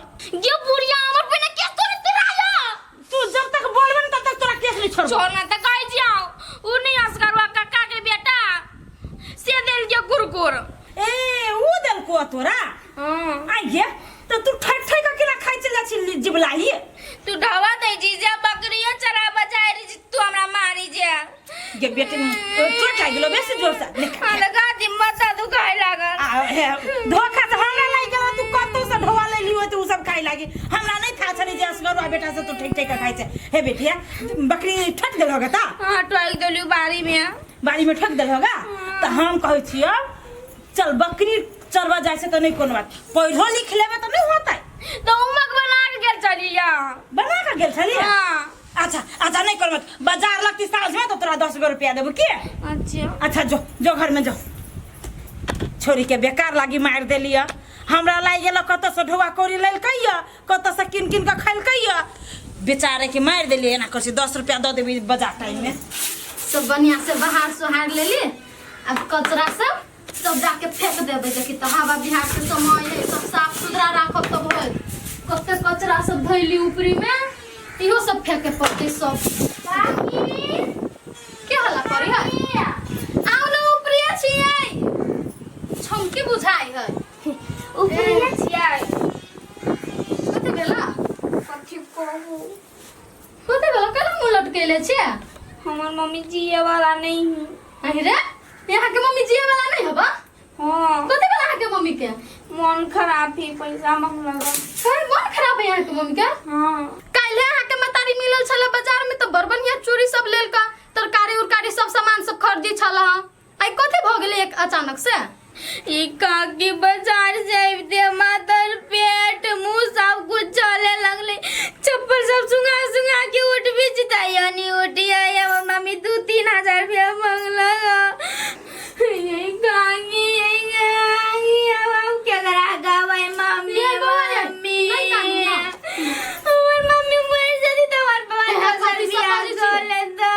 Speaker 2: ये बुढ़िया हमर बिना केस तोड़ तुराया
Speaker 1: तू जब तक बोलबे न तब तक तोरा केस नहीं छोड़बो।
Speaker 2: छोड़ना त कहि जाओ उ नहीं असगरवा काका के बेटा से देल के गुरगुर।
Speaker 1: ए उ देलको तोरा?
Speaker 2: हां।
Speaker 1: आइए तो तू ठक ठक के केना खाइ चल छी जिबलाही?
Speaker 2: तू ढावा दे जी जे बकरियो चराबा जाय रही जी, तू हमरा मारी जे।
Speaker 1: गे बेटी चोट लागि गेलो बेसी जोर से।
Speaker 2: हां लगा दी माथा दुखाय लागल।
Speaker 1: आ हे धोखा से हमरा लागि गेलो तू कतौ से ढोआ ले लियो त उ सब खाइ लागी। हमरा नहीं था छली जे असगरवा बेटा से तू ठक ठक के खाइ छै। हे बेटिया बकरी ठक देल होगा ता?
Speaker 2: हां ठक देलियो बाड़ी में।
Speaker 1: बाड़ी में ठक देल होगा त हम कहै छियो चल बकरी चरवा जाय छै त नहीं कोनो बात, पढ़ो लिख लेबे त नहीं होतै।
Speaker 2: तो उमक बना के गेल चलिया।
Speaker 1: बना के गेल छलिया?
Speaker 2: हां।
Speaker 1: अच्छा अच्छा नहीं कोनो बात, बाजार लगती साँझ में तो तोरा 10 गो रुपया देबो के?
Speaker 2: अच्छा
Speaker 1: अच्छा जो जो घर में जो। छोरी के बेकार लागी मार देलिया हमरा लागि गेल कतऽ से ढोआ कौड़ी लेलकैया कतऽ से किन किन के खैलकैया बेचारे के मार देलियै। एना कर 10 रुपया दऽ देबी बाजार टाइम में।
Speaker 5: सब बढ़िया से बहार सोहार लेली अब कचरा सब सब जाके फेंक देबै। देखी तऽ हवा बिहार के समय है सब साफ सुथरा राखब तब होय। कते कचरा सब धैली ऊपरी में इहो सब फेंके पड़तै सब। के हल्ला करी है? आउ न ऊपरिया छियै छमकी बुझाइ है।
Speaker 2: ऊपरिया छियै।
Speaker 5: कते बेला?
Speaker 2: कथी कहू
Speaker 5: कते बेला केना मुँह लटकेले छियै?
Speaker 2: हमर मम्मी जिए वाला नहीं है।
Speaker 5: अरे रे यहाँ के मम्मी जिए वाला नहीं हबा?
Speaker 2: हाँ।
Speaker 5: कते बेला यहाँ के मम्मी के?
Speaker 2: मन खराब है पैसा मांगलक।
Speaker 5: अरे मन खराब है यहाँ के मम्मी के?
Speaker 2: हाँ।
Speaker 5: काल्हि यहाँ के मतारी मिलल छल बाजार में तो बड़ बढ़िया चूड़ी सब लेलका तरकारी उरकारी सब सामान सब खरीदी छल। आई कथी भ गेलै एक अचानक से?
Speaker 2: ई काकी बाजार से आबिते मातर पेट मुंह सब कुछ चले लगले चप्पल सब सुंगा सुंगा के उठ भी जिताई नहीं उठी आई। हमर मम्मी 2-3 हजार रुपया मांगलक। यही काकी यही काकी अब हम केकरा कहबै मम्मी?
Speaker 5: ये बौआ रे,
Speaker 2: मम्मी
Speaker 5: नहीं कानू ना।
Speaker 2: हमर मम्मी मर जदी त हमर पापा
Speaker 5: हे,
Speaker 2: 10
Speaker 5: कथी सब
Speaker 2: रुपया
Speaker 5: बाजै छी?
Speaker 2: कऽ लेतै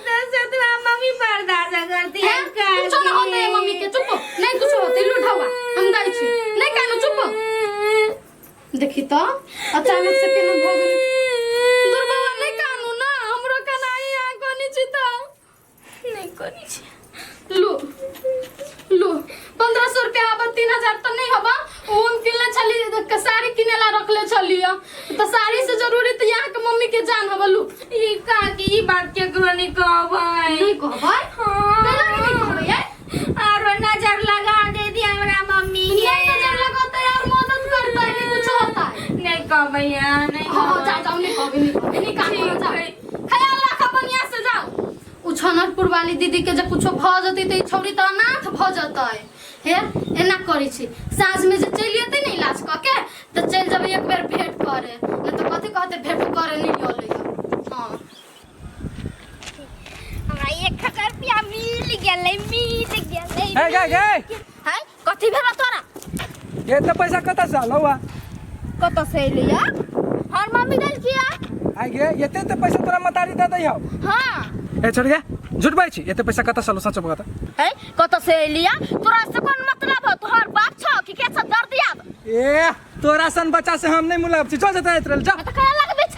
Speaker 2: तो सतरा मम्मी बर्दाश्त करती
Speaker 5: हे, कुछो न होतै मम्मी के चुप नहीं कुछो होतै लूटावा हम दाइ छी नहीं कानू चुप। देखी त अचानक से केना भ गेलै। दुर बाबा नहीं कानू ना हमरो कनाई आ कोनी छी त
Speaker 2: नहीं कोनी छी।
Speaker 5: लो लो 1500 रुपया हबा 3000 त नहीं हबा। ओ हम किनले छली साड़ी किनेला रखले छली त साड़ी से जरूरी त यहाँ के मम्मी के जान हबा। लू
Speaker 2: ई काकी ई बात केकरो नहीं कहबै।
Speaker 5: नहीं कहबै?
Speaker 2: हाँ।
Speaker 5: केना के नहीं कहबै यार?
Speaker 2: आरो नजर लगा दे दी हमरा मम्मी के।
Speaker 5: नहीं नजर लगतै और मदद करतै कि कुछ होतै।
Speaker 2: नहीं कहबै यार नहीं
Speaker 5: हाँ
Speaker 2: कहबै।
Speaker 5: जा जाओ नहीं कहबै नहीं कहबै नहीं कानू जाओ ख्याल राख बढ़िया से जाओ। उ छनरपुर वाली दीदी के जे कुछो भ जतै त ई छौरी त अनाथ भ जतै। हे एना करै छी साँझ में जे चलि एतै ने इलाज कऽ के त चलि जेबै एक बेर भेंट करे नहीं त कथी कहतै भेंट करे नहीं अलै। हाँ
Speaker 2: हमरा 1000 रुपया मिल गेलै मिल गेलै।
Speaker 6: हे गे गे
Speaker 2: हाय कथी भेल तोरा?
Speaker 6: एते पैसा कतऽ से आलौ?
Speaker 2: कतऽ से एलैया? हमर मम्मी देलकिया।
Speaker 6: आइ गे एते एते पैसा तोरा मतारी दे दै हौ?
Speaker 2: हाँ।
Speaker 6: ए छोड़िया झूठ बाजै छी एते पैसा कतऽ से आलौ सच बता।
Speaker 2: है कतऽ से एलिया? तोरा से कोन मतलब हौ? तोहर बाप छौ कि के से दर्द याद?
Speaker 6: ए तोरा सन बच्चा से हम नहीं मुलाब छी चल जता एतरल जा।
Speaker 2: त कहे लगबे छ।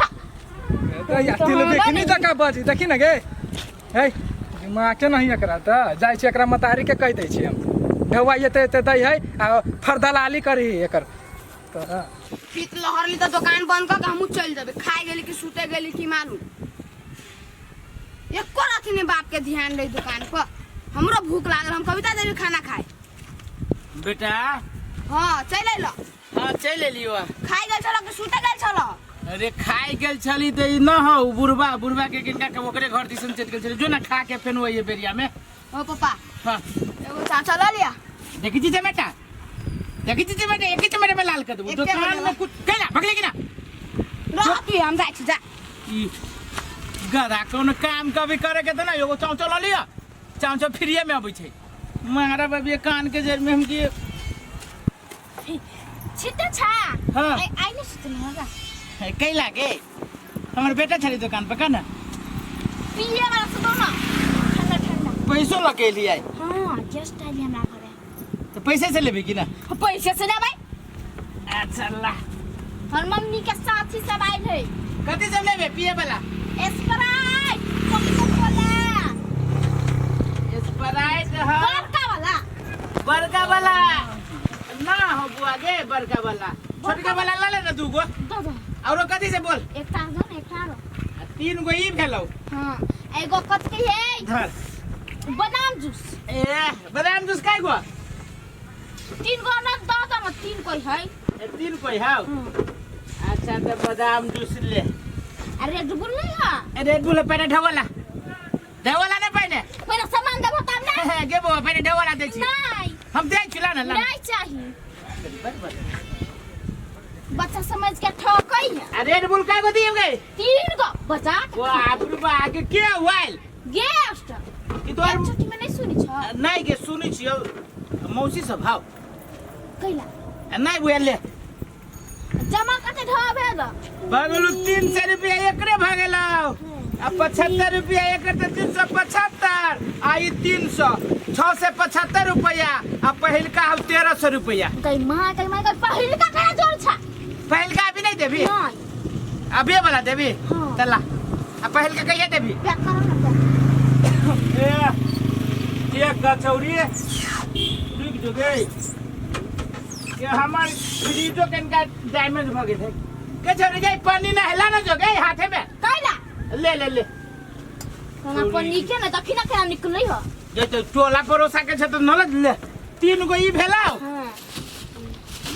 Speaker 6: ए यार तिल देखनी जका बाजी देखी न गे। हे दिमाग के नहीं एकरा त जाइ छी एकरा मतारी के कहि दै छी हम ढौआ एते एते दै है आ फरदलाली करी एकर। त
Speaker 8: पीत लहरली त दुकान बंद क के हमहू चलि जेबै। खाइ गेली कि सुते गेली कि मालूम। एको रति नहीं बाप के ध्यान रही दुकान पर। हमरो भूख लागल हम कविता देवी खाना खाए।
Speaker 3: बेटा
Speaker 8: हाँ चलि अयलऽ।
Speaker 3: हाँ चलि एलियो।
Speaker 8: खाइ गेल छलऽ कि सुते गेल छलऽ?
Speaker 3: अरे खाइ गेल छली तऽ ई न हौ बुढ़बा बुढ़बा के किनका के ओकरे घर दिसन चलि गेल छली जो ना खा के फेन वही बेरिया में।
Speaker 8: ओ पापा।
Speaker 3: हाँ।
Speaker 8: एगो चाचा लऽ लिया।
Speaker 3: देखी छी बेटा, देखी छी बेटा, एक चमेटा में लाल कर देबो।
Speaker 8: एके
Speaker 3: दुकान में कुछ कैला भगले कि ना?
Speaker 8: रह तू, हम जाइ छी जा।
Speaker 3: ई गधा कोनो काम कभी करे के त ना एगो चाउचो लऽ लिअ, चाउचो फ्रीए में अबै छै। मारा बाबी कान के जड़ में हम की
Speaker 2: छिटे छा।
Speaker 3: हाँ।
Speaker 2: आई आई नहीं सुतल होगा।
Speaker 3: कैला गे हमर बेटा छली दुकान पर का ना
Speaker 2: पिए वाला सुतो ना, ठंडा ठंडा।
Speaker 3: पैसो लऽ के एलियै?
Speaker 2: हाँ, जस्ट आइल हमरा घरे।
Speaker 3: तऽ पैसे से लेबै कि ना?
Speaker 2: पैसे से लेबै।
Speaker 3: अच्छा ला।
Speaker 2: हमर मम्मी के साथी सब आइल है।
Speaker 3: कथी सब लेबै पिए वाला?
Speaker 2: स्प्राइट, कोका कोला।
Speaker 3: स्प्राइट है।
Speaker 2: बड़का वाला।
Speaker 3: बड़का वाला ना हो बुआ गे, बड़का वाला छोटका वाला ला ले ना दूगो।
Speaker 2: दो दो।
Speaker 3: औरो कथी से बोल?
Speaker 2: एकटा दो ना, एकटा आरो।
Speaker 3: आ तीन गो ई भेलौ।
Speaker 2: हाँ, एगो कथी के है?
Speaker 3: धर।
Speaker 2: बादाम जूस।
Speaker 3: ए बादाम जूस काय गो?
Speaker 2: तीन गो ना दो दो ना, तीन कोई है।
Speaker 3: ए तीन कोई है। अच्छा तो बादाम जूस ले।
Speaker 2: अरे रेड बुल नहीं है?
Speaker 3: ए रेड बुल पहले ढवाला ढवाला ना पहले।
Speaker 2: पहले सामान देबो तब ना।
Speaker 3: गे बो पहले ढवाला दे छी।
Speaker 2: नहीं।
Speaker 3: हम दे छी ला ना ला।
Speaker 2: नहीं चाहिए। बच्चा समझ के ठोकई है।
Speaker 3: अरे रेड बुल काय गो दिए गए?
Speaker 2: तीन गो बच्चा।
Speaker 3: वो आप रुपा आगे के हुआइल?
Speaker 2: गेस्ट।
Speaker 3: ई तोर
Speaker 2: छुट्टी में नहीं सुनी छ?
Speaker 3: नहीं गे सुनी छी मौसी सब हाउ।
Speaker 2: कैला?
Speaker 3: नहीं बुआ ले।
Speaker 2: जमा कते ढा भेल?
Speaker 3: भगलु 300 रुपया एकरे भगेलौ। आ 75 रुपया एकर त 375 आ ई 300 675 रुपया आ पहिलका हम 1300 रुपया।
Speaker 2: गई मां गई मां गई पहिलका केना जोर छ?
Speaker 3: पहिलका अभी नहीं देबी?
Speaker 2: नहीं।
Speaker 3: अभी वाला देबी?
Speaker 2: हाँ।
Speaker 3: चला आ पहिलका कहिया देबी?
Speaker 2: पैक करो ना पैक।
Speaker 3: ए एक कचौड़ी रुक जो गई के हमर फ्रिजो कनका डैमेज भ गेल है। के छोरी गई पानी ना हेला ना जो गई हाथे में।
Speaker 2: कैला?
Speaker 3: ले ले ले।
Speaker 2: कोना पानी के ना दखिना केना निकलै हो?
Speaker 3: जे तो टोला परोसा के छ त नल ले। तीन गो ई भेलौ।
Speaker 2: हां।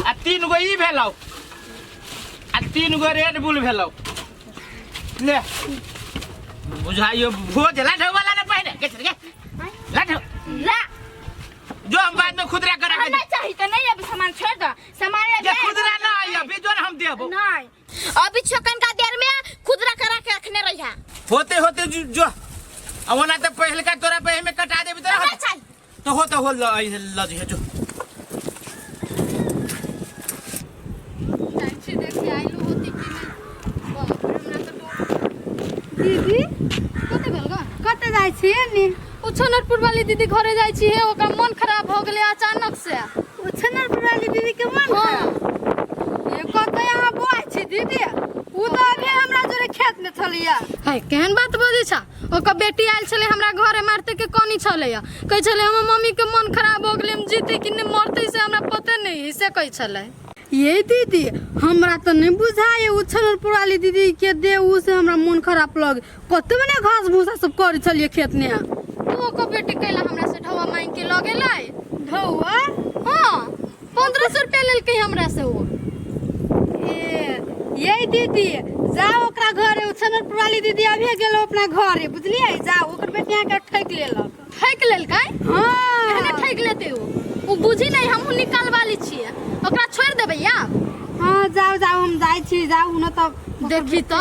Speaker 3: आ तीन गो ई भेलौ। आ तीन गो रेड बुल भेलौ। ले। बुझाइयो भोज ला ढवाला ना पहिने के छोरी गे। ला ढ
Speaker 2: ला।
Speaker 3: जो हम बाद में खुदरा करा के
Speaker 2: नहीं चाहिए तो नहीं, अभी सामान छोड़ दो। सामान ले
Speaker 3: ये खुदरा ना आई अभी जो हम देबो।
Speaker 2: नहीं अभी छकन का देर में खुदरा करा के रखने रहिया।
Speaker 3: होते होते जो अब ओना तो पहले का तोरा पे में कटा देबी तोरा।
Speaker 2: नहीं चाहिए।
Speaker 3: तो हो तो हो ल ल जी जो।
Speaker 7: छी देखे आइलू होती कि नहीं। बाप रे हमरा तो डर। दीदी कते भेल गा? कते जाइ छी नी?
Speaker 5: उ छनरपुर वाली दीदी घरे जाइ छी हे, ओकरा मन खराब भ गेलै अचानक से।
Speaker 7: उ छनरपुर वाली दीदी के मन खराब? ये कते अहाँ बौआ छी दीदी? उ तो अभी हमरा जोरे खेत में छलिया।
Speaker 5: है केहन बात बजै छा? ओकर बेटी आयल छलै हमरा घरे मारते के कनी छलै, कहै छलै हमर मम्मी के मन खराब हो गेलै, हम जीते कि नहीं मरते से हमरा पते नहीं है, से कहै छलै।
Speaker 7: ये दीदी हमरा तो नहीं बुझाए उ छनरपुर वाली दीदी के दे उ से हमरा मन खराब लग। कते मने घास भूसा सब करै छलिए खेत में।
Speaker 5: तू ओकर बेटी कैला हमरा से ढौआ मांग के लऽ गेलै?
Speaker 7: ढौआ?
Speaker 5: हाँ, 1500 रुपया लेलकै हमरा से ओ।
Speaker 7: ए ये दीदी जाओ ओकरा घरे, उ छनरपुर वाली दीदी अभी गेलो अपना घरे बुझलिए। जाओ ओकर बेटी अहाँ के ठकि लेलक।
Speaker 5: ठकि लेलकै?
Speaker 7: हाँ।
Speaker 5: एहने ठकि लेतै ओ? उ बुझी नहीं हमहूँ निकाल वाली छियै, ओकरा छोड़ि देबै आब।
Speaker 7: हाँ जाओ जाओ हम जाइ छी जाओ न तब
Speaker 5: देखी तो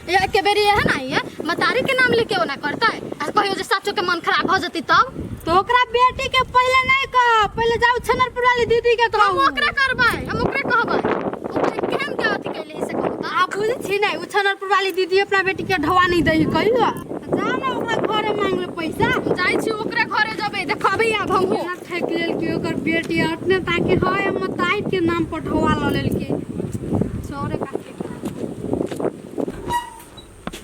Speaker 5: एके बेरी एहन आई है मतारी के नाम लेके ओना करतै आ कहियो जे साचो के मन खराब भ जतै तब।
Speaker 7: तो ओकरा बेटी के पहले नहीं कह, पहले जाओ छनरपुर वाली दीदी के
Speaker 5: हम
Speaker 7: कहू।
Speaker 5: ओकरा करबै, हम ओकरे कहबै। ओकरे केहन के अथी कैले से कहू त।
Speaker 7: आ बुझै छी नै उ छनरपुर वाली दीदी अपना बेटी के ढवा नहीं दै कहियो। जाओ ना ओकरा घरे मांग ले पैसा।
Speaker 5: जाइ छी ओकरे घरे जबै देखबै आब हमहूँ।
Speaker 7: एना ठकि लेलकै ओकर बेटी अटने ताकि है मताई के नाम पर ढवा ल लेलकै। चोरे काके।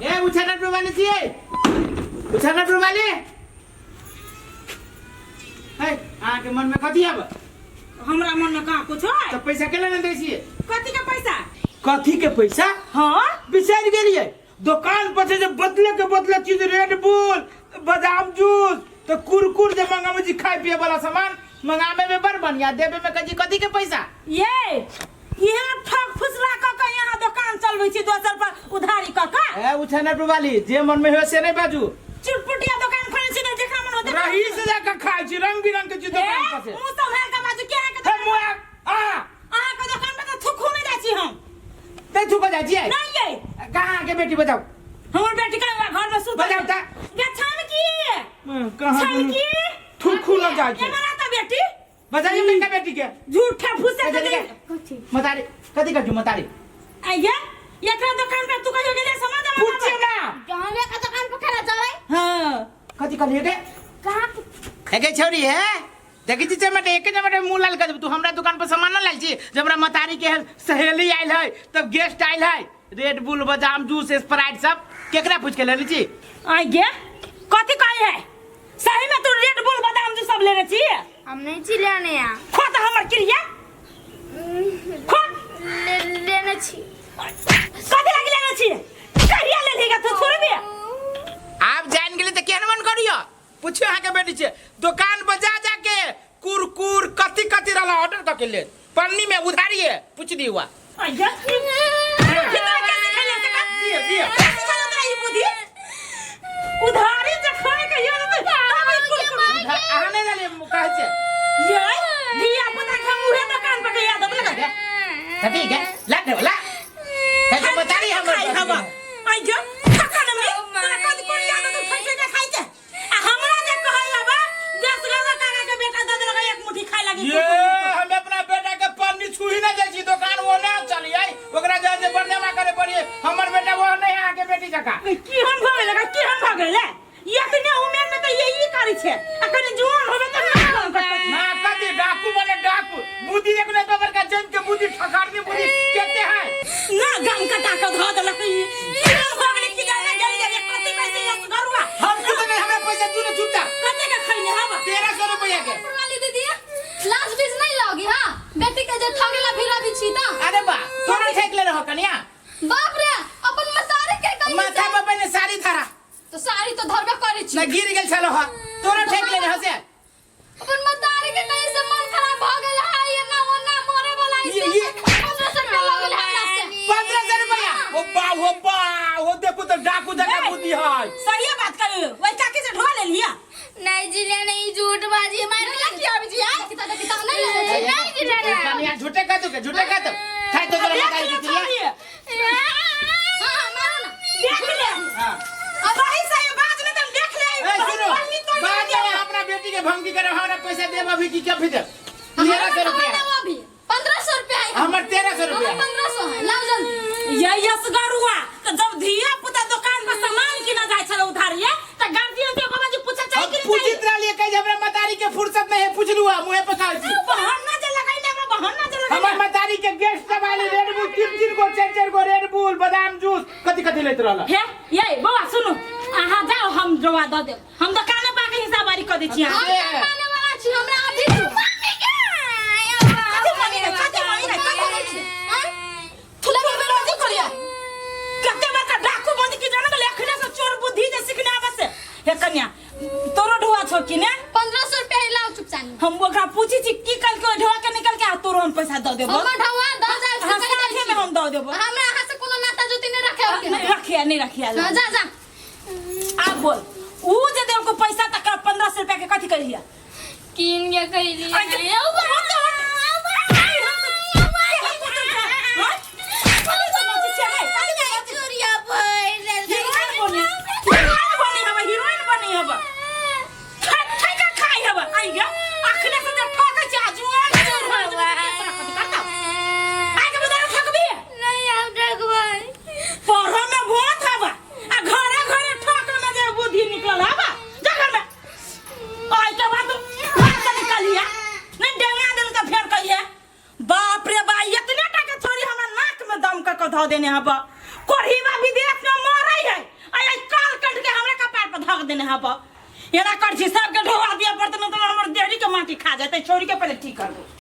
Speaker 3: ए उछानरपुर वाली छियै? उछानरपुर वाली? है अहाँ के मन में कथी आब?
Speaker 1: हमरा मन में कहाँ कुछ है?
Speaker 3: तो पैसा केना ने दै छियै?
Speaker 1: कथी के पैसा?
Speaker 3: कथी के पैसा?
Speaker 1: हाँ
Speaker 3: बिसरि गेलियै दुकान पर से जे बदले के बदले चीज रेड बुल बादाम जूस तो कुरकुर जे मंगाबै छी खाय पिए वाला सामान मंगावे में बड़ बढ़िया देवे में कथी कथी के पैसा?
Speaker 1: ये यहाँ ठक फुसला क के यहाँ दुकान दुकान चलबै छी दोसर पर उधारी कऽ कऽ।
Speaker 3: ए उठा ना वाली जे मन में हो से नहीं बाजू।
Speaker 1: चुटपुटिया दुकान खोले छी तऽ जेकरा मन होते
Speaker 3: रही से जाकर खाइ छी रंग बिरंग के चीज दुकान पर से।
Speaker 1: मुंह सम्हार के बाजू के अहाँके
Speaker 3: हे मुआ आ
Speaker 1: अहाँके दुकान पर तऽ थुकू नहि जाइ छी हम।
Speaker 3: ते थुको जाइ छियै?
Speaker 1: नहीं ये।
Speaker 3: कहाँ के बेटी बताओ?
Speaker 1: हमर बेटी कहाँ घर में सुतल
Speaker 3: बताओ ता।
Speaker 1: गे छान की?
Speaker 3: कहाँ
Speaker 1: छान की?
Speaker 3: थुकू न जाइ छी।
Speaker 1: एना तऽ बेटी।
Speaker 3: बताइए मेरा बेटी के।
Speaker 1: झूठा फूसे
Speaker 3: कथी
Speaker 1: के
Speaker 3: कथी? मतारी कथी कर मतारी?
Speaker 1: आइए एकरा दुकान पर तू कहियो गेले सामान जमा
Speaker 3: पूछियो ना।
Speaker 8: जहवे के दुकान पर खेला जावे।
Speaker 1: हां
Speaker 3: कथी कहलिए के?
Speaker 8: कहां
Speaker 3: एके छौरी है देखी छी चमटे एके चमटे मुंह लाल कर तू हमरा दुकान पर सामान न लाल छी जब हमरा मतारी के सहेली आयल है तब गेस्ट आयल है रेड बुल बादाम जूस स्प्राइट सब केकरा पूछ के लेली छी?
Speaker 1: आइए कथी कहै है? सही में तू रेड बुल बादाम जूस सब लेने छी?
Speaker 2: हम नहीं छी लेने आ।
Speaker 1: खो त हमर क्रिया खो।
Speaker 2: लेने छी।
Speaker 1: कथी लागी लेने छी? कहिया लेलीगा तू छोड़बे?
Speaker 3: आप जान गेली त केहन मन करियो? पूछियो अहाँ के बेटी छे दुकान पर जा जाके कुरकुर कथी कथी रहला ऑर्डर क के ले पन्नी में उधारिए पूछ दी हुआ।
Speaker 1: आइया कितना कैसे खेले से का
Speaker 3: दिए दिए
Speaker 1: कैसे खेले तोरा ई बुद्धि उधारी जे खाए के यो न त तब ई कुरकुर
Speaker 3: अहाँ नहीं जानी कहै छे
Speaker 1: ये धिया पुता के मुहे दुकान पर के याद लगा
Speaker 3: कथी के ला दे ला कैसे बतारी हमर
Speaker 1: खाई हवा आइया खखन में तोरा कथी कोन याद तू खाई के खाई के आ हमरा जे कहै हवा 10 गो काका के बेटा दे देलक एक मुट्ठी खाए लागी।
Speaker 3: ये हम अपना बेटा के पन्नी छुही ना जाइ छी दुकान वो ना चली आई ओकरा जा जे बरजमा करे पड़ी हमर बेटा वो नहीं अहाँ के बेटी जका।
Speaker 1: की हम भऽ गेलै की हम भऽ गेलै एतने उमेर में तऽ यही करै छै आ कनि जुआन होबे तऽ ना काम करतै।
Speaker 3: ना कथी डाकू बने डाकू बुद्धि एक ने बबर का जन के बुद्धि ठकारनी बुद्धि केते है
Speaker 1: ना गम कटा के धऽ देलक ई की हम भऽ गेलै की जाने गेली जे कथी पैसे यस गरुआ
Speaker 3: हम तो नहीं हमरा पैसा तू ने चुपचाप
Speaker 1: कते के खैने हवा
Speaker 3: 1300 रुपया के
Speaker 5: वाली दीदी लाज बीज नहीं लगी हां बेटी के जे ठगेला फिरा भी छी त।
Speaker 3: अरे बा तोरा ठेक ले रहो कनिया।
Speaker 5: बाप रे अपन मतारी के कहीं
Speaker 3: माथा पर पहने साड़ी धरा
Speaker 5: तो साड़ी तो धरबे करै छी
Speaker 3: ना गिर गेल छलो हा तोरा ठेक ले रहो से
Speaker 5: अपन मतारी के कहीं से मन खराब भ गेल है ये ना वो ना मरे वाला है
Speaker 3: ये
Speaker 5: 1500 रुपया लग गेल हमरा से।
Speaker 3: 1500 रुपया ओ बा ओ बा ओ देखो तो डाकू जका बुद्धि है।
Speaker 1: सही बात करू ओइ काकी से ढो लेलिया।
Speaker 2: नहीं जी ले नहीं झूठ बाजी मार के की आबि जी आ
Speaker 5: किता किता नहीं ले छी
Speaker 2: नहीं जी ले
Speaker 3: कनिया झूठे का तू के झूठे का तू खाई तो तोरा मतारी के क्रिया।
Speaker 5: हां मारो ना
Speaker 1: देख ले
Speaker 3: हां
Speaker 1: सही सही बात नहीं तुम देख ले।
Speaker 3: ए सुनो बात है अपना बेटी के भंगी करे हमरा पैसा देब अभी की क्या भेजब 1300 रुपया
Speaker 5: अभी 1500 रुपया है
Speaker 3: हमर 1300 रुपया
Speaker 5: 1500 है लाओ जल्दी।
Speaker 1: ये यस गरुआ तो जब धिया पुता दुकान पर सामान किना जाय छल उधारिए त गार्जियन के बाबा जी पूछे चाही कि नहीं?
Speaker 3: पूछित रहलिए कहि हमरा मतारी के फुर्सत नहीं है पूछलु आ मुहे पर खाइ छी।
Speaker 1: बहाना जे लगाई ने हमरा बहाना जे लगाई
Speaker 3: हमर मतारी के गेस्ट सब आइल रेड बुल 3-3 गो 4-4 गो रेड बुल बादाम जूस कथी कथी लेत रहल।
Speaker 1: हे ये बौआ सुनु अहाँ जाओ हम जवा द देब हम दुकाने पा के हिसाब बारी क दै छी अहाँ।
Speaker 5: हम माने वाला छी हमरा अभी तू
Speaker 2: मम्मी के
Speaker 1: कथी मम्मी रे कथी मम्मी रे कथी होइ छै
Speaker 5: हां
Speaker 1: थुला बेरोजी करिया कते बड़का डाकू बंद की जाने गेलै अखने से चोर बुद्धि जे सिखने आबै से। हे कन्या तोरो ढुआ छौ कि ने?
Speaker 5: 1500 रुपया लाओ चुपचाप।
Speaker 1: हम ओकरा पूछी छी की कल के ढुआ के निकल के आ तोरो हम पैसा द देबो।
Speaker 5: हमर ढुआ द जाय से
Speaker 1: हाँ, साथे में हम द देबो।
Speaker 5: हमरा अहाँ से कोनो नाता जोती नहीं रखे होके।
Speaker 1: नहीं रखिया नहीं रखिया।
Speaker 5: हां जा जा
Speaker 1: आब बोल ऊ जे देलको पैसा तकर 1500 रुपया के कथी करिया?
Speaker 2: कीन के कइली। नहीं हम ठकबै।
Speaker 1: पढ़ो में भोत हवा आ घरे घरे ठक में जे बुद्धि निकलल हवा जा घर में आइ के बाद घर से निकलिया नहीं डेंगा देल त फेर कहिए बाप रे बा इतने टा के छोरी हमरा नाक में दम क के धऽ देने हवा कोढ़ीबा विदेश में मरै है आइ आइ काल कट के हमरा कपार पर धक देने हवा एना कर छी सबके ढोआ दिया पड़त न त हमर देहरी के माटी खा जेतै छोरी के पहिले ठीक करबो।